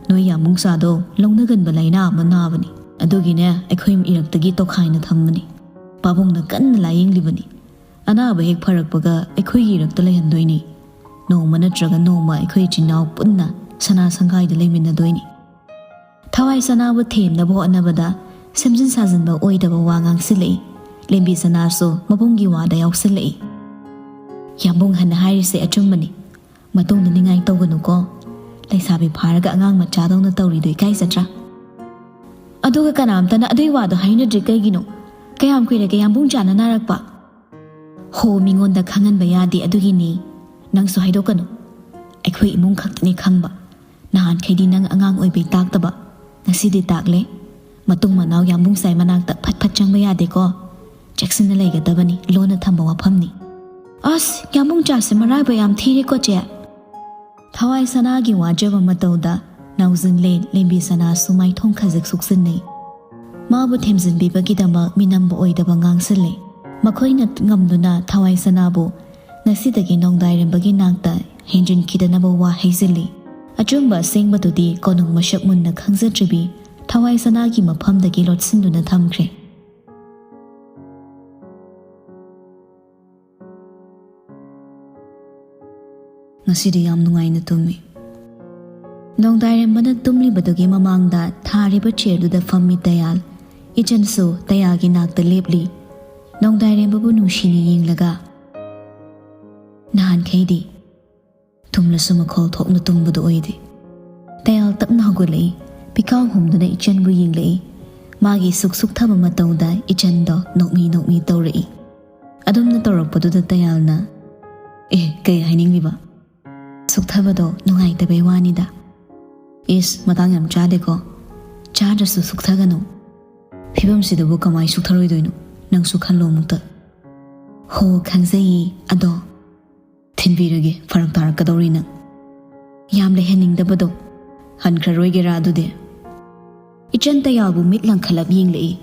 ꯅꯣꯏ ꯌꯥꯝꯕꯨꯡ ꯆꯥꯗꯣ ꯂꯧꯅꯒꯟꯕ ꯂꯥꯏꯅꯥ ꯑꯃ ꯅꯥꯕꯅꯤ꯫ ꯑꯗꯨꯒꯤꯅꯦ ꯑꯩꯈꯣꯏ ꯏꯔꯛꯇꯒꯤ ꯇꯣꯈꯥꯏꯅ ꯊꯝꯕꯅꯤ꯫ ꯄꯥꯕꯨꯡꯅ ꯀꯟꯅ ꯂꯥꯌꯦꯡꯂꯤꯕꯅꯤ꯫ ꯑꯅꯥꯕ ꯍꯦꯛ ꯐꯔꯛꯄꯒ ꯑꯩꯈꯣꯏꯒꯤ ꯏꯔꯛꯇ ꯂꯩꯍꯟꯗꯣꯏꯅꯤ꯫ ꯅꯣꯡꯃ ꯅꯠꯇ꯭ꯔꯒ ꯅꯣꯡꯃ ꯑꯩꯈꯣꯏ ꯏꯆꯤꯟ ꯏꯅꯥꯎ ꯄꯨꯟꯅ ꯁꯅꯥ ꯁꯪꯒꯥꯏꯗ ꯂꯩꯃꯤꯟꯅꯗꯣꯏꯅꯤ꯫" ꯊꯋꯥꯏ ꯁꯅꯥꯕꯨ ꯊꯦꯝꯅꯕ ꯍꯣꯠꯅꯕꯗ ꯁꯦꯝꯖꯤꯟ ꯁꯥꯖꯤꯟꯕ ꯑꯣꯏꯗꯕ ꯋꯥ ꯉꯥꯡꯁꯤꯜꯂꯛꯏ꯫ ꯂꯦꯝꯕꯤ ꯁꯅꯥꯁꯨ ꯃꯕꯨꯡꯒꯤ ꯋꯥꯗ ꯌꯥꯎꯁꯤꯜꯂꯛꯏ꯫ "ꯌꯥꯝꯕꯨꯡ ꯍꯟꯅ ꯍꯥꯏꯔꯤꯁꯦ ꯑꯆꯨꯝꯕꯅꯤ꯫ ꯃꯇꯨꯡꯗ ꯅꯤꯡꯉꯥꯏ ꯇꯧꯒꯅꯨꯀꯣ꯫ ꯂꯩꯁꯥꯕꯤ ꯐꯥꯔꯒ ꯑꯉꯥꯡ ꯃꯆꯥꯗꯧꯅ ꯇꯧꯔꯤꯗꯣ ꯏꯀꯥꯏꯖꯗ꯭ꯔꯥ? ꯑꯗꯨꯒ ꯀꯅꯥꯝꯇꯅ ꯑꯗꯨꯏ ꯋꯥꯗꯣ ꯍꯥꯏꯅꯗ꯭ꯔꯤ ꯀꯩꯒꯤꯅꯣ? ꯀꯌꯥꯝ ꯀꯨꯏꯔꯒꯦ ꯌꯥꯝꯕꯨꯡ ꯆꯥꯅ ꯅꯥꯔꯛꯄ?" "ꯍꯣ, ꯃꯤꯉꯣꯟꯗ ꯈꯪꯍꯟꯕ ꯌꯥꯗꯦ, ꯑꯗꯨꯒꯤꯅꯤ꯫ ꯅꯪꯁꯨ ꯍꯥꯏꯗꯣꯛꯀꯅꯨ꯫ ꯑꯩꯈꯣꯏ ꯏꯃꯨꯡ ꯈꯛꯇꯅꯤ ꯈꯪꯕ꯫ ꯅꯍꯥꯟꯈꯩꯗꯤ ꯅꯪ ꯑꯉꯥꯡ ꯑꯣꯏꯕꯩ ꯇꯥꯛꯇꯕ, ꯉꯁꯤꯗꯤ ꯇꯥꯛꯂꯦ꯫ ꯃꯇꯨꯡ ꯃꯅꯥꯎ ꯌꯥꯝꯕꯨꯡ ꯆꯥꯏ ꯃꯅꯥꯛꯇ ꯐꯠ ꯐꯠ ꯆꯪꯕ ꯌꯥꯗꯦꯀꯣ꯫ ꯆꯦꯛꯁꯤꯟꯅ ꯂꯩꯒꯗꯕꯅꯤ, ꯂꯣꯟꯅ ꯊꯝꯕ ꯋꯥꯐꯝꯅꯤ꯫" "ꯑꯁ, ꯌꯥꯝꯕꯨꯡ ꯆꯥꯁꯦ ꯃꯔꯥꯏꯕꯛ ꯌꯥꯝ ꯊꯤꯔꯦꯀꯣ, ꯆꯦ꯫" ꯊꯋꯥꯏ ꯁꯅꯥꯒꯤ ꯋꯥꯖꯕ ꯃꯇꯧꯗ ꯅꯥꯎꯖꯟꯂꯦꯟ ꯂꯦꯝꯕꯤ ꯁꯅꯥꯁꯨ ꯃꯥꯏꯊꯣꯡ ꯈꯖꯤꯛ ꯁꯨꯛꯆꯤꯟꯅꯩ꯫ ꯃꯥꯕꯨ ꯊꯦꯝꯖꯤꯟꯕꯤꯕꯒꯤꯗꯃꯛ ꯃꯤꯅꯝꯕ ꯑꯣꯏꯗꯕ ꯉꯥꯡꯁꯤꯜꯂꯤ꯫ ꯃꯈꯣꯏꯅ ꯉꯝꯗꯨꯅ ꯊꯋꯥꯏ ꯁꯅꯥꯕꯨ ꯉꯁꯤꯗꯒꯤ ꯅꯣꯡꯗꯥꯏꯔꯝꯕꯒꯤ ꯅꯥꯛꯇ ꯍꯦꯟꯖꯤꯟꯈꯤꯗꯅꯕ ꯋꯥ ꯍꯩꯖꯤꯜꯂꯤ꯫ ꯑꯆꯨꯝꯕ ꯑꯁꯦꯡꯕꯗꯨꯗꯤ ꯀꯣꯅꯨꯡ ꯃꯁꯛ ꯃꯨꯟꯅ ꯈꯪꯖꯗ꯭ꯔꯤꯕꯤ ꯊꯋꯥꯏ ꯁꯅꯥꯒꯤ ꯃꯐꯝꯗꯒꯤ ꯂꯣꯠꯁꯤꯟꯗꯨꯅ ꯊꯝꯈ꯭ꯔꯦ꯫ ꯉꯁꯤꯗꯤ ꯌꯥꯝ ꯅꯨꯡꯉꯥꯏꯅ ꯇꯨꯝꯃꯤ꯫ ꯅꯣꯡꯗꯥꯏꯔꯦꯝꯕꯅ ꯇꯨꯝꯂꯤꯕꯗꯨꯒꯤ ꯃꯃꯥꯡꯗ ꯊꯥꯔꯤꯕ ꯆꯤꯌꯔꯗꯨꯗ ꯐꯝꯃꯤ ꯇꯌꯥꯜ꯫ ꯏꯆꯟꯁꯨ ꯇꯌꯥꯜꯒꯤ ꯅꯥꯛꯇ ꯂꯦꯞꯂꯤ꯫ ꯅꯣꯡꯗꯥꯏꯔꯦꯝꯕꯕꯨ ꯅꯨꯡꯁꯤꯅ ꯌꯦꯡꯂꯒ, "ꯅꯍꯥꯟꯈꯩꯗꯤ ꯇꯨꯝꯂꯁꯨ ꯃꯈꯣꯜ ꯊꯣꯛꯅ ꯇꯨꯝꯕꯗꯨ ꯑꯣꯏꯗꯦ꯫" ꯇꯌꯥꯜ ꯇꯞꯅ ꯍꯧꯒꯠꯂꯛꯏ꯫ ꯄꯤꯀꯥꯎ ꯍꯨꯝꯗꯨꯅ ꯏꯆꯟꯕꯨ ꯌꯦꯡꯂꯛꯏ꯫ ꯃꯥꯒꯤ ꯁꯨꯛ ꯁꯨꯛꯊꯕ ꯃꯇꯧꯗ ꯏꯆꯟꯗꯣ ꯅꯣꯛꯃꯤ ꯅꯣꯛꯃꯤ ꯇꯧꯔꯛꯏ꯫ ꯑꯗꯨꯝꯅ ꯇꯧꯔꯛꯄꯗꯨꯗ ꯇꯌꯥꯜꯅ, "ꯑꯦ, ꯀꯩ ꯍꯥꯏꯅꯤꯡꯂꯤꯕ? ꯁꯨꯛꯊꯕꯗꯣ ꯅꯨꯡꯉꯥꯏꯇꯕꯩ ꯋꯥꯅꯤꯗ꯫" "ꯏꯁ, ꯃꯇꯥꯡ ꯌꯥꯝ ꯆꯥꯗꯦꯀꯣ꯫ ꯆꯥꯗ꯭ꯔꯁꯨ ꯁꯨꯛꯊꯒꯅꯨ꯫ ꯐꯤꯕꯝꯁꯤꯗꯕꯨ ꯀꯃꯥꯏ ꯁꯨꯛꯊꯔꯣꯏꯗꯣꯏꯅꯣ? ꯅꯪꯁꯨ ꯈꯜꯂꯣ ꯑꯃꯨꯛꯇ꯫" "ꯍꯣ, ꯈꯪꯖꯩꯌꯦ, ꯑꯗꯣ ꯊꯤꯟꯕꯤꯔꯒꯦ, ꯐꯔꯛ ꯇꯥꯔꯛꯀꯗꯧꯔꯤ ꯅꯪ꯫" "ꯌꯥꯝ ꯂꯩꯍꯟꯅꯤꯡꯗꯕꯗꯣ꯫ ꯍꯟꯈ꯭ꯔꯔꯣꯏꯒꯦꯔꯥ ꯑꯗꯨꯗꯤ?" ꯏꯆꯟ ꯇꯌꯥꯜꯕꯨ ꯃꯤꯠ ꯂꯪꯈꯠꯂꯞ ꯌꯦꯡꯂꯛꯏ꯫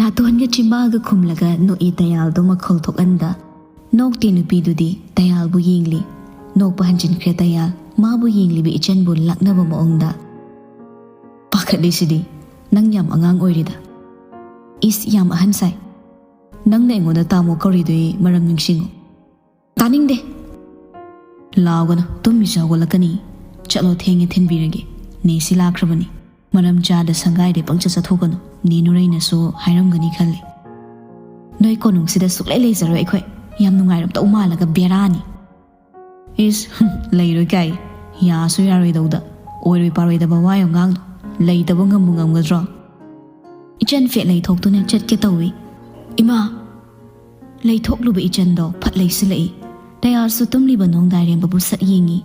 ꯅꯥꯇꯣꯟꯒ ꯆꯤꯝꯕꯥꯜꯒ ꯈꯨꯝꯂꯒ ꯅꯣꯛꯏ ꯇꯌꯥꯜꯗꯣ ꯃꯈꯣꯜ ꯊꯣꯛꯍꯟꯗ꯫ ꯅꯣꯛꯇꯦ ꯅꯨꯄꯤꯗꯨꯗꯤ ꯇꯌꯥꯜꯕꯨ ꯌꯦꯡꯂꯤ꯫ ꯅꯣꯛꯄ ꯍꯟꯖꯤꯟꯈ꯭ꯔꯦ ꯇꯌꯥꯜ, ꯃꯥꯕꯨ ꯌꯦꯡꯂꯤꯕ ꯏꯆꯟꯕꯨ ꯂꯛꯅꯕ ꯃꯑꯣꯡꯗ꯫ "ꯄꯥꯈꯠꯂꯤꯁꯤꯗꯤ, ꯅꯪ ꯌꯥꯝ ꯑꯉꯥꯡ ꯑꯣꯏꯔꯤꯗ꯫" "ꯏꯁ, ꯌꯥꯝ ꯑꯍꯟ ꯁꯥꯏ꯫ ꯅꯪꯅ ꯑꯩꯉꯣꯟꯗ ꯇꯥꯃꯣ ꯀꯧꯔꯤꯗꯨꯒꯤ ꯃꯔꯝ ꯅꯤꯡꯁꯤꯡꯉꯨ꯫" "ꯇꯥꯅꯤꯡꯗꯦ꯫ ꯂꯥꯎꯒꯅꯨ, ꯇꯨꯝꯃꯤꯁꯨ ꯍꯧꯒꯠꯂꯛꯀꯅꯤ꯫ ꯆꯠꯂꯣ, ꯊꯦꯡꯉꯦ, ꯊꯤꯟꯕꯤꯔꯒꯦ꯫ ꯅꯦꯁꯤ ꯂꯥꯛꯈ꯭ꯔꯕꯅꯤ꯫ ꯃꯔꯝ ꯆꯥꯗ ꯁꯪꯒꯥꯏꯗ ꯄꯪꯆꯠ ꯆꯠꯊꯣꯛꯀꯅꯨ꯫ ꯅꯦ ꯅꯨꯔꯩꯅꯁꯨ ꯍꯥꯏꯔꯝꯒꯅꯤ ꯈꯜꯂꯤ꯫ ꯅꯣꯏ ꯀꯣꯅꯨꯡꯁꯤꯗ ꯁꯨꯛꯂꯩ ꯂꯩꯖꯔꯣꯏ ꯑꯩꯈꯣꯏ꯫ ꯌꯥꯝ ꯅꯨꯡꯉꯥꯏꯔꯝꯗꯧ ꯃꯥꯜꯂꯒ ꯕꯦꯔꯥꯅꯤ꯫" "ꯏꯁ, ꯍꯨꯝ, ꯂꯩꯔꯣꯏ ꯀꯥꯏ꯫ ꯌꯥꯁꯨ ꯌꯥꯔꯣꯏꯗꯧꯗ꯫ ꯑꯣꯏꯔꯣꯏ ꯄꯥꯔꯣꯏꯗꯕ ꯋꯥ ꯌꯥꯝ ꯉꯥꯡꯅꯨ꯫ ꯂꯩꯇꯕ ꯉꯝꯕꯨ ꯉꯝꯒꯗ꯭ꯔꯣ?" ꯏꯆꯟ ꯐꯦꯠ ꯂꯩꯊꯣꯛꯇꯨꯅ ꯆꯠꯀꯦ ꯇꯧꯏ꯫ "ꯏꯃꯥ!" ꯂꯩꯊꯣꯛꯂꯨꯕ ꯏꯆꯟꯗꯣ ꯐꯠ ꯂꯩꯁꯤꯜꯂꯛꯏ꯫ ꯇꯌꯥꯜꯁꯨ ꯇꯨꯝꯂꯤꯕ ꯅꯣꯡꯗꯥꯏꯔꯦꯝꯕꯕꯨ ꯁꯠ ꯌꯦꯡꯏ꯫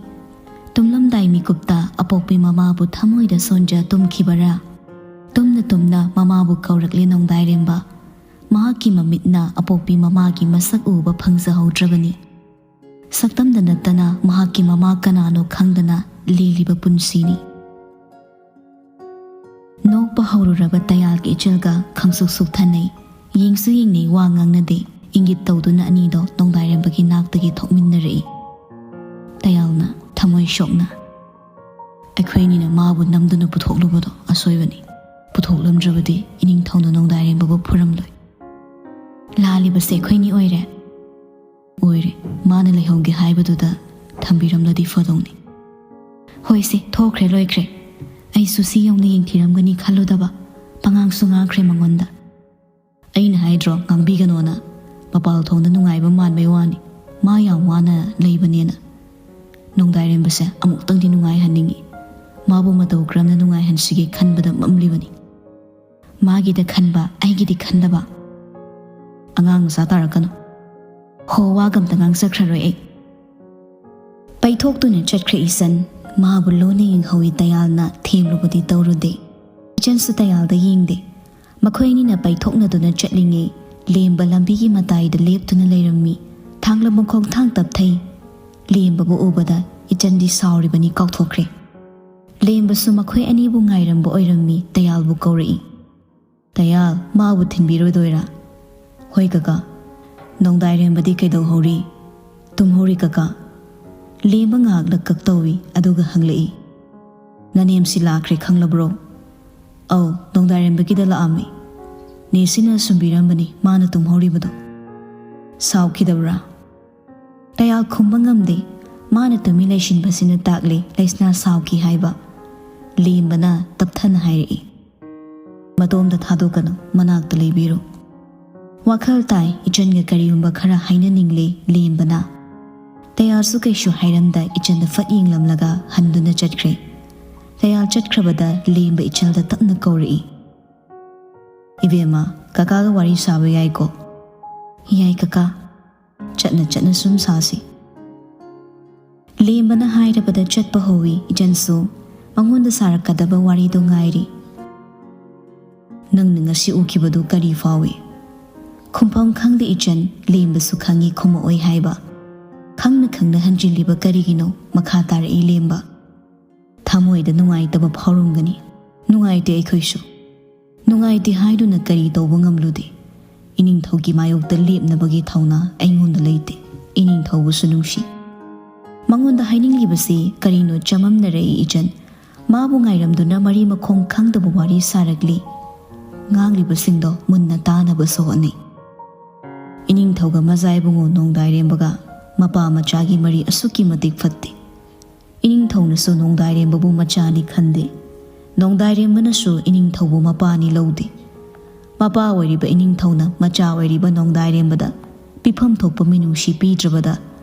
ꯇꯨꯝꯂꯝꯗꯥꯏ ꯃꯤꯀꯨꯞꯇ ꯑꯄꯣꯛꯄꯤ ꯃꯃꯥꯕꯨ ꯊꯃꯣꯏꯗ ꯁꯣꯟꯖ ꯇꯨꯝꯈꯤꯕꯔꯥ? ꯇꯨꯝꯅ ꯇꯨꯝꯅ ꯃꯃꯥꯕꯨ ꯀꯧꯔꯛꯂꯦ ꯅꯣꯡꯗꯥꯏꯔꯦꯝꯕ꯫ ꯃꯍꯥꯛꯀꯤ ꯃꯃꯤꯠꯅ ꯑꯄꯣꯛꯄꯤ ꯃꯃꯥꯒꯤ ꯃꯁꯛ ꯎꯕ ꯐꯪꯖꯍꯧꯗ꯭ꯔꯕꯅꯤ꯫ ꯁꯛꯇꯝꯗ ꯅꯠꯇꯅ ꯃꯍꯥꯛꯀꯤ ꯃꯃꯥ ꯀꯅꯥꯅꯣ ꯈꯪꯗꯅ ꯂꯦꯜꯂꯤꯕ ꯄꯨꯟꯁꯤꯅꯤ꯫ ꯅꯣꯛꯄ ꯍꯧꯔꯨꯔꯕ ꯇꯌꯥꯜꯒꯤ ꯏꯆꯜꯒ ꯈꯪꯁꯨꯛ ꯁꯨꯛꯊꯅꯩ꯫ ꯌꯦꯡꯁꯨ ꯌꯦꯡꯅꯩ, ꯋꯥ ꯉꯥꯡꯅꯗꯦ꯫ ꯏꯪꯒꯤꯠ ꯇꯧꯗꯨꯅ ꯑꯅꯤꯗꯣ ꯅꯣꯡꯗꯥꯏꯔꯦꯝꯕꯒꯤ ꯅꯥꯛꯇꯒꯤ ꯊꯣꯛꯃꯤꯟꯅꯔꯛꯏ꯫ ꯇꯌꯥꯜꯅ ꯊꯃꯣꯏ ꯁꯣꯛꯅ, "ꯑꯩꯈꯣꯏꯅꯤꯅ ꯃꯥꯕꯨ ꯅꯝꯗꯨꯅ ꯄꯨꯊꯣꯛꯂꯨꯕꯗꯣ ꯑꯁꯣꯏꯕꯅꯤ꯫ ꯄꯨꯊꯣꯛꯂꯝꯗ꯭ꯔꯕꯗꯤ ꯏꯅꯤꯡꯊꯧꯅ ꯅꯣꯡꯗꯥꯏꯔꯦꯝꯕꯕꯨ ꯐꯨꯔꯝꯂꯣꯏ꯫ ꯂꯥꯜꯂꯤꯕꯁꯦ ꯑꯩꯈꯣꯏꯅꯤ ꯑꯣꯏꯔꯦ꯫" "ꯑꯣꯏꯔꯦ꯫ ꯃꯥꯅ ꯂꯩꯍꯧꯒꯦ ꯍꯥꯏꯕꯗꯨꯗ ꯊꯝꯕꯤꯔꯝꯂꯗꯤ ꯐꯗꯧꯅꯤ꯫ "ꯍꯣꯏꯁꯦ, ꯊꯣꯛꯈ꯭ꯔꯦ ꯂꯣꯏꯈ꯭ꯔꯦ꯫ ꯑꯩꯁꯨ ꯁꯤ ꯌꯧꯅ ꯌꯦꯡꯊꯤꯔꯝꯒꯅꯤ ꯈꯜꯂꯨꯗꯕ꯫ ꯄꯉꯥꯡꯁꯨ ꯉꯥꯡꯈ꯭ꯔꯦ ꯃꯉꯣꯟꯗ꯫ ꯑꯩꯅ ꯍꯥꯏꯗ꯭ꯔꯣ ꯉꯥꯡꯕꯤꯒꯅꯣꯅ? ꯃꯄꯥꯜ ꯊꯣꯡꯗ ꯅꯨꯡꯉꯥꯏꯕ ꯃꯥꯟꯕꯩ ꯋꯥꯅꯤ꯫ ꯃꯥ ꯌꯥꯝ ꯋꯥꯅ ꯂꯩꯕꯅꯦꯅ꯫ ꯅꯣꯡꯗꯥꯏꯔꯦꯝꯕꯁꯦ ꯑꯃꯨꯛꯇꯪꯗꯤ ꯅꯨꯡꯉꯥꯏꯍꯟꯅꯤꯡꯉꯤ꯫ ꯃꯥꯕꯨ ꯃꯇꯧ ꯀꯔꯝꯅ ꯅꯨꯡꯉꯥꯏꯍꯟꯁꯤꯒꯦ ꯈꯟꯕꯗ ꯃꯝꯂꯤꯕꯅꯤ꯫ ꯃꯥꯒꯤꯗ ꯈꯟꯕ, ꯑꯩꯒꯤꯗꯤ ꯈꯟꯗꯕ꯫ ꯑꯉꯥꯡ ꯃꯆꯥ ꯇꯥꯔꯛꯀꯅꯨ꯫ ꯍꯣ, ꯋꯥꯒ ꯑꯝꯇ ꯉꯥꯡꯖꯈ꯭ꯔꯔꯣꯏ ꯑꯩ"꯫ ꯄꯩꯊꯣꯛꯇꯨꯅ ꯆꯠꯈ꯭ꯔꯦ ꯏꯆꯟ꯫ ꯃꯥꯕꯨ ꯂꯨꯅ ꯌꯦꯡꯍꯧꯏ ꯇꯌꯥꯜꯅ꯫ ꯊꯦꯝꯂꯨꯕꯗꯤ ꯇꯧꯔꯨꯗꯦ꯫ ꯏꯆꯟꯁꯨ ꯇꯌꯥꯜꯗ ꯌꯦꯡꯗꯦ꯫ ꯃꯈꯣꯏ ꯑꯅꯤꯅ ꯄꯩꯊꯣꯛꯅꯗꯨꯅ ꯆꯠꯂꯤꯉꯩ, ꯂꯦꯝꯕ ꯂꯝꯕꯤꯒꯤ ꯃꯇꯥꯏꯗ ꯂꯦꯞꯇꯨꯅ ꯂꯩꯔꯝꯃꯤ꯫ ꯊꯥꯡꯂꯕ ꯈꯣꯡꯊꯥꯡ ꯇꯞꯊꯩ꯫ ꯂꯦꯝꯕꯕꯨ ꯎꯕꯗ ꯏꯆꯟꯗꯤ ꯁꯥꯎꯔꯤꯕꯅꯤ ꯀꯥꯎꯊꯣꯛꯈ꯭ꯔꯦ꯫ ꯂꯦꯝꯕꯁꯨ ꯃꯈꯣꯏ ꯑꯅꯤꯕꯨ ꯉꯥꯏꯔꯝꯕ ꯑꯣꯏꯔꯝꯃꯤ꯫ ꯇꯌꯥꯜꯕꯨ ꯀꯧꯔꯛꯏ꯫ "ꯇꯌꯥꯜ, ꯃꯥꯕꯨ ꯊꯤꯟꯕꯤꯔꯣꯏꯗꯣꯏꯔꯥ?" "ꯍꯣꯏ ꯀꯀꯥ"꯫ "ꯅꯣꯡꯗꯥꯏꯔꯦꯝꯕꯗꯤ ꯀꯩꯗꯧꯍꯧꯔꯤ?" "ꯇꯨꯝꯍꯧꯔꯤ ꯀꯀꯥ"꯫ ꯂꯦꯝꯕ ꯉꯥꯏꯍꯥꯛ ꯂꯛꯀꯛ ꯇꯧꯏ, ꯑꯗꯨꯒ ꯍꯪꯂꯛꯏ, "ꯅꯅꯦꯝꯁꯤ ꯂꯥꯛꯈ꯭ꯔꯦ ꯈꯪꯂꯕ꯭ꯔꯣ?" "ꯑꯧ, ꯅꯣꯡꯗꯥꯏꯔꯦꯝꯕꯒꯤꯗ ꯂꯥꯛꯑꯝꯃꯤ꯫ ꯅꯦꯁꯤꯅ ꯁꯨꯝꯕꯤꯔꯝꯕꯅꯤ, ꯃꯥꯅ ꯇꯨꯝꯍꯧꯔꯤꯕꯗꯣ"꯫ "ꯁꯥꯎꯈꯤꯗꯕ꯭ꯔꯥ?" ꯇꯌꯥꯜ ꯈꯨꯝꯕ ꯉꯝꯗꯦ꯫ ꯃꯥꯅ ꯇꯨꯃꯤꯟ ꯂꯩꯁꯤꯟꯕꯁꯤꯅ ꯇꯥꯛꯂꯤ ꯂꯩꯁꯅꯥ ꯁꯥꯎꯈꯤ ꯍꯥꯏꯕ꯫ ꯂꯦꯝꯕꯅ ꯇꯞꯊꯅ ꯍꯥꯏꯔꯛꯏ, "ꯃꯇꯣꯝꯇ ꯊꯥꯗꯣꯛꯀꯅꯨ, ꯃꯅꯥꯛꯇ ꯂꯩꯕꯤꯔꯨ"꯫ ꯋꯥꯈꯜ ꯇꯥꯏ, ꯏꯆꯟꯒ ꯀꯔꯤꯒꯨꯝꯕ ꯈꯔ ꯍꯥꯏꯅꯅꯤꯡꯂꯦ ꯂꯦꯝꯕꯅ꯫ ꯇꯌꯥꯜꯁꯨ ꯀꯩꯁꯨ ꯍꯥꯏꯔꯝꯗ ꯏꯆꯟꯗ ꯐꯠ ꯌꯦꯡꯂꯝꯂꯒ ꯍꯟꯗꯨꯅ ꯆꯠꯈ꯭ꯔꯦ꯫ ꯇꯌꯥꯜ ꯆꯠꯈ꯭ꯔꯕꯗ ꯂꯦꯝꯕ ꯏꯆꯜꯗ ꯇꯞꯅ ꯀꯧꯔꯛꯏ, "ꯏꯕꯦꯝꯃ, ꯀꯀꯥꯒ ꯋꯥꯔꯤ ꯁꯥꯕ ꯌꯥꯏꯀꯣ?" "ꯌꯥꯏ ꯀꯀꯥ, ꯆꯠꯅ ꯆꯠꯅ ꯁꯨꯝ ꯁꯥꯁꯤ"꯫ ꯂꯦꯝꯕꯅ ꯍꯥꯏꯔꯕꯗ ꯆꯠꯄ ꯍꯧꯏ꯫ ꯏꯆꯟꯁꯨ ꯃꯉꯣꯟꯗ ꯁꯥꯔꯛꯀꯗꯕ ꯋꯥꯔꯤꯗꯨ ꯉꯥꯏꯔꯤ꯫ "ꯅꯪꯅ ꯉꯁꯤ ꯎꯈꯤꯕꯗꯨ ꯀꯔꯤ ꯐꯥꯎꯏ?" ꯈꯨꯝꯐꯝ ꯈꯪꯗꯦ ꯏꯆꯟ꯫ ꯂꯦꯝꯕꯁꯨ ꯈꯪꯏ ꯈꯨꯝꯃꯛꯑꯣꯏ ꯍꯥꯏꯕ꯫ ꯈꯪꯅ ꯈꯪꯅ ꯍꯟꯖꯤꯜꯂꯤꯕ ꯀꯔꯤꯒꯤꯅꯣ? ꯃꯈꯥ ꯇꯥꯔꯛꯏ ꯂꯦꯝꯕ꯫ "ꯊꯃꯣꯏꯗ ꯅꯨꯡꯉꯥꯏꯇꯕ ꯐꯥꯎꯔꯝꯒꯅꯤ"꯫ "ꯅꯨꯡꯉꯥꯏꯇꯦ ꯑꯩꯈꯣꯏꯁꯨ꯫ ꯅꯨꯡꯉꯥꯏꯇꯦ ꯍꯥꯏꯗꯨꯅ ꯀꯔꯤ ꯇꯧꯕ ꯉꯝꯂꯨꯗꯦ? ꯏꯅꯤꯡꯊꯧꯒꯤ ꯃꯥꯌꯣꯛꯇ ꯂꯦꯞꯅꯕꯒꯤ ꯊꯧꯅꯥ ꯑꯩꯉꯣꯟꯗ ꯂꯩꯇꯦ"꯫ ꯏꯅꯤꯡꯊꯧꯕꯨꯁꯨ ꯅꯨꯡꯁꯤ꯫ ꯃꯉꯣꯟꯗ ꯍꯥꯏꯅꯤꯡꯂꯤꯕꯁꯤ ꯀꯔꯤꯅꯣ ꯆꯃꯝꯅꯔꯛꯏ ꯏꯆꯟ꯫ ꯃꯥꯕꯨ ꯉꯥꯏꯔꯝꯗꯨꯅ ꯃꯔꯤ ꯃꯈꯣꯡ ꯈꯪꯗꯕ ꯋꯥꯔꯤ ꯁꯥꯔꯛꯂꯤ꯫ ꯉꯥꯡꯂꯤꯕꯁꯤꯡꯗꯣ ꯃꯨꯟꯅ ꯇꯥꯅꯕꯁꯨ ꯍꯣꯠꯅꯩ꯫ "ꯏꯅꯤꯡꯊꯧꯒ ꯃꯖꯥ ꯏꯕꯨꯡꯉꯣ ꯅꯣꯡꯗꯥꯏꯔꯦꯝꯕꯒ ꯃꯄꯥ ꯃꯆꯥꯒꯤ ꯃꯔꯤ ꯑꯁꯨꯛꯀꯤ ꯃꯇꯤꯛ ꯐꯠꯇꯦ꯫ ꯏꯅꯤꯡꯊꯧꯅꯁꯨ ꯅꯣꯡꯗꯥꯏꯔꯦꯝꯕꯕꯨ ꯃꯆꯥꯅꯤ ꯈꯟꯗꯦ꯫ ꯅꯣꯡꯗꯥꯏꯔꯦꯝꯕꯅꯁꯨ ꯏꯅꯤꯡꯊꯧꯕꯨ ꯃꯄꯥꯅꯤ ꯂꯧꯗꯦ꯫ ꯃꯄꯥ ꯑꯣꯏꯔꯤꯕ ꯏꯅꯤꯡꯊꯧꯅ ꯃꯆꯥ ꯑꯣꯏꯔꯤꯕ ꯅꯣꯡꯗꯥꯏꯔꯦꯝꯕꯗ ꯄꯤꯐꯝ ꯊꯣꯛꯄ ꯃꯤꯅꯨꯡꯁꯤ ꯄꯤꯗ꯭ꯔꯕꯗ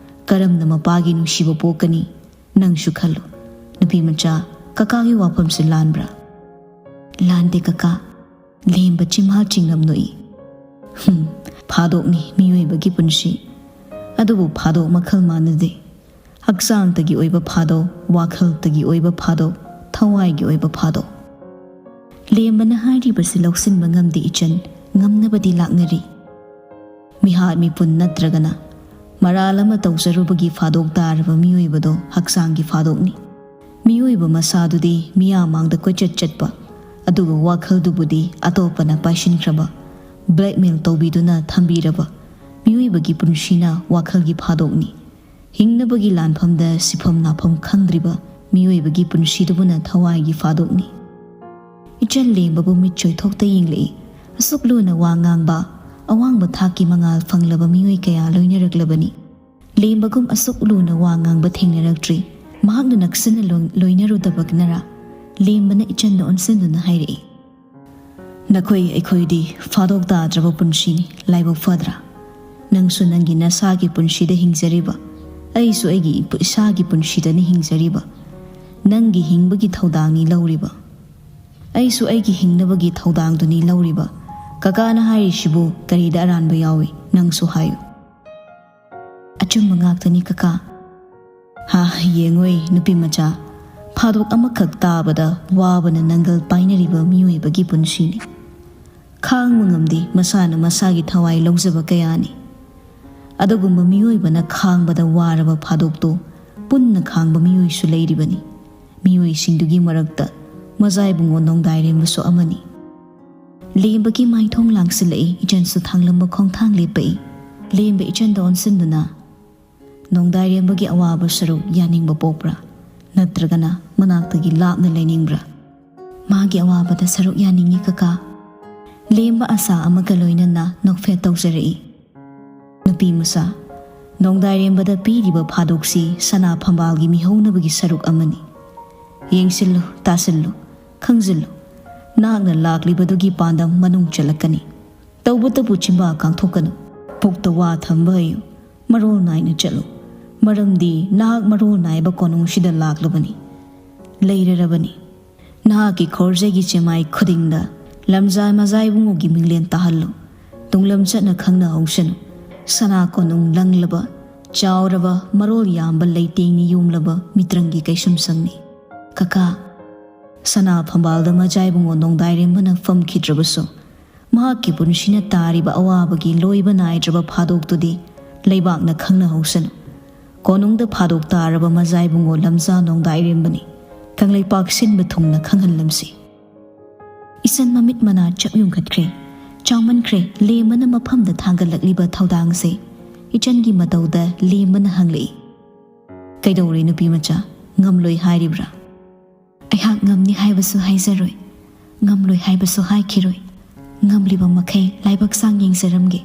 ꯀꯔꯝꯅ ꯃꯄꯥꯒꯤ ꯅꯨꯡꯁꯤꯕ ꯄꯣꯛꯀꯅꯤ? ꯅꯪꯁꯨ ꯈꯜꯂꯨ꯫ ꯅꯨꯄꯤ ꯃꯆꯥ, ꯀꯀꯥꯒꯤ ꯋꯥꯐꯝꯁꯤ ꯂꯥꯟꯕ꯭ꯔꯥ? ꯂꯥꯟꯗꯦ ꯀꯀꯥ꯫ ꯂꯦꯝꯕ ꯆꯤꯝꯍꯥ ꯆꯤꯡꯂꯝ ꯅꯣꯛꯏ꯫ ꯍꯨꯝ, ꯐꯥꯗꯣꯛꯅꯤ ꯃꯤꯑꯣꯏꯕꯒꯤ ꯄꯨꯟꯁꯤ꯫ ꯑꯗꯨꯕꯨ ꯐꯥꯗꯣꯛ ꯃꯈꯜ ꯃꯥꯟꯅꯗꯦ꯫ ꯍꯛꯆꯥꯡꯇꯒꯤ ꯑꯣꯏꯕ ꯐꯥꯗꯣꯛ, ꯋꯥꯈꯜꯇꯒꯤ ꯑꯣꯏꯕ ꯐꯥꯗꯣꯛ, ꯊꯋꯥꯏꯒꯤ ꯑꯣꯏꯕ ꯐꯥꯗꯣꯛ꯫ ꯂꯦꯝꯕꯅ ꯍꯥꯏꯔꯤꯕꯁꯤ ꯂꯧꯁꯤꯟꯕ ꯉꯝꯗꯦ ꯏꯆꯟ, ꯉꯝꯅꯕꯗꯤ ꯂꯥꯛꯅꯔꯤ꯫ ꯃꯤꯍꯥꯠ ꯃꯤꯄꯨꯟ ꯅꯠꯇ꯭ꯔꯒꯅ ꯃꯔꯥꯜ ꯑꯃ ꯇꯧꯖꯔꯨꯕꯒꯤ ꯐꯥꯗꯣꯛ ꯇꯥꯔꯕ ꯃꯤꯑꯣꯏꯕꯗꯣ ꯍꯛꯆꯥꯡꯒꯤ ꯐꯥꯗꯣꯛꯅꯤ꯫ ꯃꯤꯑꯣꯏꯕ ꯃꯁꯥꯗꯨꯗꯤ ꯃꯤꯌꯥꯝ ꯃꯥꯡꯗ ꯀꯣꯏꯆꯠ ꯆꯠꯄ, ꯑꯗꯨꯒ ꯋꯥꯈꯜꯗꯨꯕꯨꯗꯤ ꯑꯇꯣꯞꯄꯅ ꯄꯥꯏꯁꯤꯟꯈ꯭ꯔꯕ, blackmail ꯇꯧꯕꯤꯗꯨꯅ ꯊꯝꯕꯤꯔꯕ ꯃꯤꯑꯣꯏꯕꯒꯤ ꯄꯨꯟꯁꯤꯅ ꯋꯥꯈꯜꯒꯤ ꯐꯥꯗꯣꯛꯅꯤ꯫ ꯍꯤꯡꯅꯕꯒꯤ ꯂꯥꯟꯐꯝꯗ ꯁꯤꯐꯝ ꯅꯥꯐꯝ ꯈꯪꯗ꯭ꯔꯤꯕ ꯃꯤꯑꯣꯏꯕꯒꯤ ꯄꯨꯟꯁꯤꯗꯨꯕꯨꯅ ꯊꯋꯥꯏꯒꯤ ꯐꯥꯗꯣꯛꯅꯤ꯫ ꯏꯆꯟ ꯂꯦꯝꯕꯕꯨ ꯃꯤꯠ ꯆꯣꯏꯊꯣꯛꯇ ꯌꯦꯡꯂꯛꯏ꯫ ꯑꯁꯨꯛ ꯂꯨꯅ ꯋꯥ ꯉꯥꯡꯕ, ꯑꯋꯥꯡꯕ ꯊꯥꯛꯀꯤ ꯃꯉꯥꯜ ꯐꯪꯂꯕ ꯃꯤꯑꯣꯏ ꯀꯌꯥ ꯂꯣꯏꯅꯔꯛꯂꯕꯅꯤ꯫ ꯂꯦꯝꯕꯒꯨꯝ ꯑꯁꯨꯛ ꯂꯨꯅ ꯋꯥ ꯉꯥꯡꯕ ꯊꯦꯡꯅꯔꯛꯇ꯭ꯔꯤ꯫ ꯃꯍꯥꯛꯅ ꯅꯛꯁꯤꯟꯅ ꯂꯣꯏ-, ꯂꯣꯏꯅꯔꯨꯗꯕꯅꯔꯥ? ꯂꯦꯝꯕꯅ ꯏꯆꯟꯗ ꯑꯣꯟꯁꯤꯟꯗꯨꯅ ꯍꯥꯏꯔꯛꯏ, "ꯅꯈꯣꯏ ꯑꯩꯈꯣꯏꯗꯤ ꯐꯥꯗꯣꯛ ꯇꯥꯗ꯭ꯔꯕ ꯄꯨꯟꯁꯤꯅꯤ, ꯂꯥꯏꯕꯛ ꯐꯗ꯭ꯔꯥ? ꯅꯪꯁꯨ ꯅꯪꯒꯤ ꯅꯁꯥꯒꯤ ꯄꯨꯟꯁꯤꯗ ꯍꯤꯡꯖꯔꯤꯕ, ꯑꯩꯁꯨ ꯑꯩꯒꯤ ꯏꯄꯨ-, ꯏꯁꯥꯒꯤ ꯄꯨꯟꯁꯤꯗꯅꯤ ꯍꯤꯡꯖꯔꯤꯕ꯫ ꯅꯪꯒꯤ ꯍꯤꯡꯕꯒꯤ ꯊꯧꯗꯥꯡꯅꯤ ꯂꯧꯔꯤꯕ, ꯑꯩꯁꯨ ꯑꯩꯒꯤ ꯍꯤꯡꯅꯕꯒꯤ ꯊꯧꯗꯥꯡꯗꯨꯅꯤ ꯂꯧꯔꯤꯕ꯫ ꯀꯀꯥꯅ ꯍꯥꯏꯔꯤꯁꯤꯕꯨ ꯀꯔꯤꯗ ꯑꯔꯥꯟꯕ ꯌꯥꯎꯏ? ꯅꯪꯁꯨ ꯍꯥꯏꯌꯨ꯫" "ꯑꯆꯨꯝꯕ ꯉꯥꯛꯇꯅꯤ ꯀꯀꯥ꯫" "ꯍꯥ, ꯌꯦꯡꯉꯣꯏ ꯅꯨꯄꯤ ꯃꯆꯥ, ꯐꯥꯗꯣꯛ ꯑꯃꯈꯛ ꯇꯥꯕꯗ ꯋꯥꯕꯅ ꯅꯪꯒꯜ ꯄꯥꯏꯅꯔꯤꯕ ꯃꯤꯑꯣꯏꯕꯒꯤ ꯄꯨꯟꯁꯤꯅꯤ꯫ ꯈꯥꯡꯕ ꯉꯝꯗꯦ ꯃꯁꯥꯅ ꯃꯁꯥꯒꯤ ꯊꯋꯥꯏ ꯂꯧꯖꯕ ꯀꯌꯥꯅꯤ꯫ ꯑꯗꯨꯒꯨꯝꯕ ꯃꯤꯑꯣꯏꯕꯅ ꯈꯥꯡꯕꯗ ꯋꯥꯔꯕ ꯐꯥꯗꯣꯛꯇꯣ ꯄꯨꯟꯅ ꯈꯥꯡꯕ ꯃꯤꯑꯣꯏꯁꯨ ꯂꯩꯔꯤꯕꯅꯤ꯫ ꯃꯤꯑꯣꯏꯁꯤꯡꯗꯨꯒꯤ ꯃꯔꯛꯇ ꯃꯖꯥꯏꯕꯨꯡꯉꯣ ꯅꯣꯡꯗꯥꯏꯔꯦꯝꯕꯁꯨ ꯑꯃꯅꯤ꯫" ꯂꯦꯝꯕꯒꯤ ꯃꯥꯏꯊꯣꯡ ꯂꯥꯡꯁꯤꯜꯂꯛꯏ, ꯏꯆꯟꯁꯨ ꯊꯥꯡꯂꯝꯕ ꯈꯣꯡꯊꯥꯡ ꯂꯦꯞꯄꯛꯏ꯫ ꯂꯦꯝꯕ ꯏꯆꯟꯗ ꯑꯣꯟꯁꯤꯟꯗꯨꯅ, "ꯅꯣꯡꯗꯥꯏꯔꯦꯝꯕꯒꯤ ꯑꯋꯥꯕ ꯁꯔꯨꯛ ꯌꯥꯅꯤꯡꯕ ꯄꯣꯛꯄ꯭ꯔꯥ? ꯅꯠꯇ꯭ꯔꯒꯅ ꯃꯅꯥꯛꯇꯒꯤ ꯂꯥꯞꯅ ꯂꯩꯅꯤꯡꯕ꯭ꯔꯥ?" "ꯃꯥꯒꯤ ꯑꯋꯥꯕꯗ ꯁꯔꯨꯛ ꯌꯥꯅꯤꯡꯏ ꯀꯀꯥ꯫" ꯂꯦꯝꯕ ꯑꯁꯥ ꯑꯃꯒ ꯂꯣꯏꯅꯅ ꯅꯣꯛꯐꯦꯠ ꯇꯧꯖꯔꯛꯏ꯫ "ꯅꯨꯄꯤ ꯃꯆꯥ, ꯅꯣꯡꯗꯥꯏꯔꯦꯝꯕꯗ ꯄꯤꯔꯤꯕ ꯐꯥꯗꯣꯛꯁꯤ ꯁꯅꯥ ꯐꯝꯕꯥꯜꯒꯤ ꯃꯤꯍꯧꯅꯕꯒꯤ ꯁꯔꯨꯛ ꯑꯃꯅꯤ꯫ ꯌꯦꯡꯁꯤꯜꯂꯨ, ꯇꯥꯁꯤꯜꯂꯨ, ꯈꯪꯖꯤꯜꯂꯨ꯫ ꯅꯍꯥꯛꯅ ꯂꯥꯛꯂꯤꯕꯗꯨꯒꯤ ꯄꯥꯟꯗꯝ ꯃꯅꯨꯡ ꯆꯜꯂꯛꯀꯅꯤ꯫ ꯇꯧꯕꯇꯕꯨ ꯆꯤꯟꯕꯥ ꯀꯥꯡꯊꯣꯛꯀꯅꯨ꯫ ꯄꯨꯛꯇ ꯋꯥ ꯊꯝꯕ ꯍꯩꯌꯨ꯫ ꯃꯔꯣꯜ ꯅꯥꯏꯅ ꯆꯠꯂꯨ꯫ ꯃꯔꯝꯗꯤ ꯅꯍꯥꯛ ꯃꯔꯣꯜ ꯅꯥꯏꯕ ꯀꯣꯅꯨꯡꯁꯤꯗ ꯂꯥꯛꯂꯕꯅꯤ꯫ ꯂꯩꯔꯔꯕꯅꯤ꯫ ꯅꯍꯥꯛꯀꯤ ꯈꯣꯔꯖꯩꯒꯤ ꯆꯦꯃꯥꯏ ꯈꯨꯗꯤꯡꯗ ꯂꯝꯖꯥ ꯃꯖꯥꯏꯕꯨꯡꯉꯣꯒꯤ ꯃꯤꯡꯂꯦꯟ ꯇꯥꯍꯜꯂꯨ꯫ ꯇꯨꯡꯂꯝ ꯆꯠꯅ ꯈꯪꯅ ꯍꯧꯁꯅꯨ꯫ ꯁꯅꯥ ꯀꯣꯅꯨꯡ ꯂꯪꯂꯕ, ꯆꯥꯎꯔꯕ, ꯃꯔꯣꯜ ꯌꯥꯝꯕ ꯂꯩꯇꯦꯡꯅꯤ ꯌꯣꯝꯂꯕ ꯃꯤꯇ꯭ꯔꯪꯒꯤ ꯀꯩꯁꯨꯝꯁꯪꯅꯤ꯫ ꯀꯀꯥ, ꯁꯅꯥ ꯐꯝꯕꯥꯜꯗ ꯃꯖꯥꯏꯕꯨꯡꯉꯣ ꯅꯣꯡꯗꯥꯏꯔꯦꯝꯕꯅ ꯐꯝꯈꯤꯗ꯭ꯔꯕꯁꯨ, ꯃꯍꯥꯛꯀꯤ ꯄꯨꯟꯁꯤꯅ ꯇꯥꯔꯤꯕ ꯑꯋꯥꯕꯒꯤ ꯂꯣꯏꯕ ꯅꯥꯏꯗ꯭ꯔꯕ ꯐꯥꯗꯣꯛꯇꯨꯗꯤ ꯂꯩꯕꯥꯛꯅ ꯈꯪꯅꯍꯧꯁꯅꯨ꯫ ꯀꯣꯅꯨꯡꯗ ꯐꯥꯗꯣꯛ ꯇꯥꯔꯕ ꯃꯖꯥꯏꯕꯨꯡꯉꯣ ꯂꯝꯖꯥ ꯅꯣꯡꯗꯥꯏꯔꯦꯝꯕꯅꯤ꯫ ꯀꯪꯂꯩꯄꯥꯛ ꯁꯤꯟꯕ ꯊꯨꯡꯅ ꯈꯪꯍꯜꯂꯝꯁꯤ꯫ ꯏꯆꯟ ꯃꯃꯤꯠ ꯃꯅꯥ ꯆꯞ ꯌꯨꯡꯈꯠꯈ꯭ꯔꯦ꯫ ꯆꯥꯎꯃꯟꯈ꯭ꯔꯦ ꯂꯦꯝꯕꯅ ꯃꯐꯝꯗ ꯊꯥꯡꯒꯠꯂꯛꯂꯤꯕ ꯊꯧꯗꯥꯡꯁꯦ꯫ ꯏꯆꯟꯒꯤ ꯃꯇꯧꯗ ꯂꯦꯝꯕꯅ ꯍꯪꯂꯛꯏ, "ꯀꯩꯗꯧꯔꯦ ꯅꯨꯄꯤ ꯃꯆꯥ? ꯉꯝꯂꯣꯏ ꯍꯥꯏꯔꯤꯕ꯭ꯔꯥ?" "ꯑꯩꯍꯥꯛ ꯉꯝꯅꯤ ꯍꯥꯏꯕꯁꯨ ꯍꯥꯏꯖꯔꯣꯏ, ꯉꯝꯂꯣꯏ ꯍꯥꯏꯕꯁꯨ ꯍꯥꯏꯈꯤꯔꯣꯏ꯫ ꯉꯝꯂꯤꯕ ꯃꯈꯩ ꯂꯥꯏꯕꯛ ꯆꯥꯡ ꯌꯦꯡꯖꯔꯝꯒꯦ꯫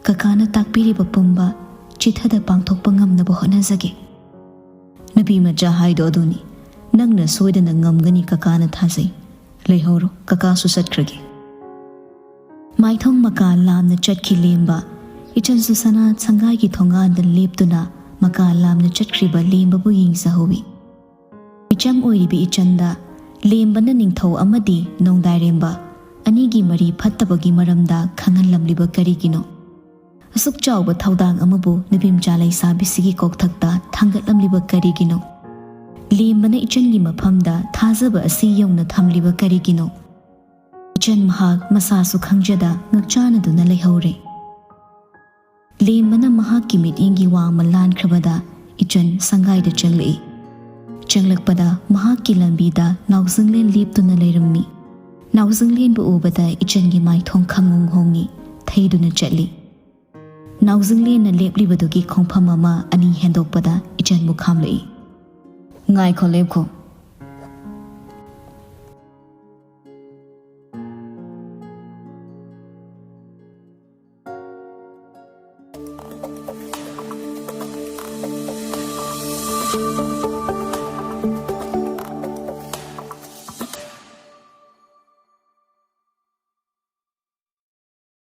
ꯀꯀꯥꯅ ꯇꯥꯛꯄꯤꯔꯤꯕ ꯄꯨꯝꯕ ꯆꯤꯊꯗ ꯄꯥꯡꯊꯣꯛꯄ ꯉꯝꯅꯕ ꯍꯣꯠꯅꯖꯒꯦ꯫" "ꯅꯨꯄꯤ ꯃꯆꯥ ꯍꯥꯏꯗꯣ ꯑꯗꯨꯅꯤ꯫ ꯅꯪꯅ ꯁꯣꯏꯗꯅ ꯉꯝꯒꯅꯤ, ꯀꯀꯥꯅ ꯊꯥꯖꯩ꯫ ꯂꯩꯍꯧꯔꯣ, ꯀꯀꯥꯁꯨ ꯆꯠꯈ꯭ꯔꯒꯦ꯫" ꯃꯥꯏꯊꯣꯡ ꯃꯀꯥ ꯂꯥꯝꯅ ꯆꯠꯈꯤ ꯂꯦꯝꯕ꯫ ꯏꯆꯟꯁꯨ ꯁꯅꯥ ꯁꯪꯒꯥꯏꯒꯤ ꯊꯣꯡꯒꯥꯟꯗ ꯂꯦꯞꯇꯨꯅ ꯃꯀꯥ ꯂꯥꯝꯅ ꯆꯠꯈ꯭ꯔꯤꯕ ꯂꯦꯝꯕꯕꯨ ꯌꯦꯡꯖꯍꯧꯏ꯫ ꯃꯤꯆꯝ ꯑꯣꯏꯔꯤꯕꯤ ꯏꯆꯟꯗ ꯂꯦꯝꯕꯅ ꯅꯤꯡꯊꯧ ꯑꯃꯗꯤ ꯅꯣꯡꯗꯥꯏꯔꯦꯝꯕ ꯑꯅꯤꯒꯤ ꯃꯔꯤ ꯐꯠꯇꯕꯒꯤ ꯃꯔꯝꯗ ꯈꯪꯍꯜꯂꯝꯂꯤꯕ ꯀꯔꯤꯒꯤꯅꯣ? ꯑꯁꯨꯛ ꯆꯥꯎꯕ ꯊꯧꯗꯥꯡ ꯑꯃꯕꯨ ꯅꯨꯄꯤꯃꯆꯥ ꯂꯩꯁꯥꯕꯤꯁꯤꯒꯤ ꯀꯣꯛꯊꯛꯇ ꯊꯥꯡꯒꯠꯂꯝꯂꯤꯕ ꯀꯔꯤꯒꯤꯅꯣ? ꯂꯦꯝꯕꯅ ꯏꯆꯟꯒꯤ ꯃꯐꯝꯗ ꯊꯥꯖꯕ ꯑꯁꯤ ꯌꯧꯅ ꯊꯝꯂꯤꯕ ꯀꯔꯤꯒꯤꯅꯣ? ꯏꯆꯟ ꯃꯍꯥꯛ ꯃꯁꯥꯁꯨ ꯈꯪꯖꯗ ꯉꯛꯆꯥꯅꯗꯨꯅ ꯂꯩꯍꯧꯔꯦ꯫ ꯂꯦꯝꯕꯅ ꯃꯍꯥꯛꯀꯤ ꯃꯤꯠꯌꯦꯡꯒꯤ ꯋꯥꯡꯃ ꯂꯥꯟꯈ꯭ꯔꯕꯗ ꯏꯆꯟ ꯁꯪꯒꯥꯏꯗ ꯆꯪꯂꯛꯏ꯫ ꯆꯪꯂꯛꯄꯗ ꯃꯍꯥꯛꯀꯤ ꯂꯝꯕꯤꯗ ꯅꯥꯎꯖꯤꯡꯂꯦꯟ ꯂꯦꯞꯇꯨꯅ ꯂꯩꯔꯝꯃꯤ꯫ ꯅꯥꯎꯖꯤꯡꯂꯦꯟꯕꯨ ꯎꯕꯗ ꯏꯆꯟꯒꯤ ꯃꯥꯏꯊꯣꯡ ꯈꯪꯍꯣꯡ ꯍꯣꯡꯉꯤ, ꯊꯩꯗꯨꯅ ꯆꯠꯂꯤ꯫ ꯅꯥꯎꯖꯤꯡꯂꯦꯟꯅ ꯂꯦꯞꯂꯤꯕꯗꯨꯒꯤ ꯈꯣꯡꯐꯝ ꯑꯃ ꯑꯅꯤ ꯍꯦꯟꯗꯣꯛꯄꯗ ꯏꯆꯟꯕꯨ ꯈꯥꯝꯂꯛꯏ꯫ "ꯉꯥꯏꯈꯣ, ꯂꯦꯞꯈꯣ꯫"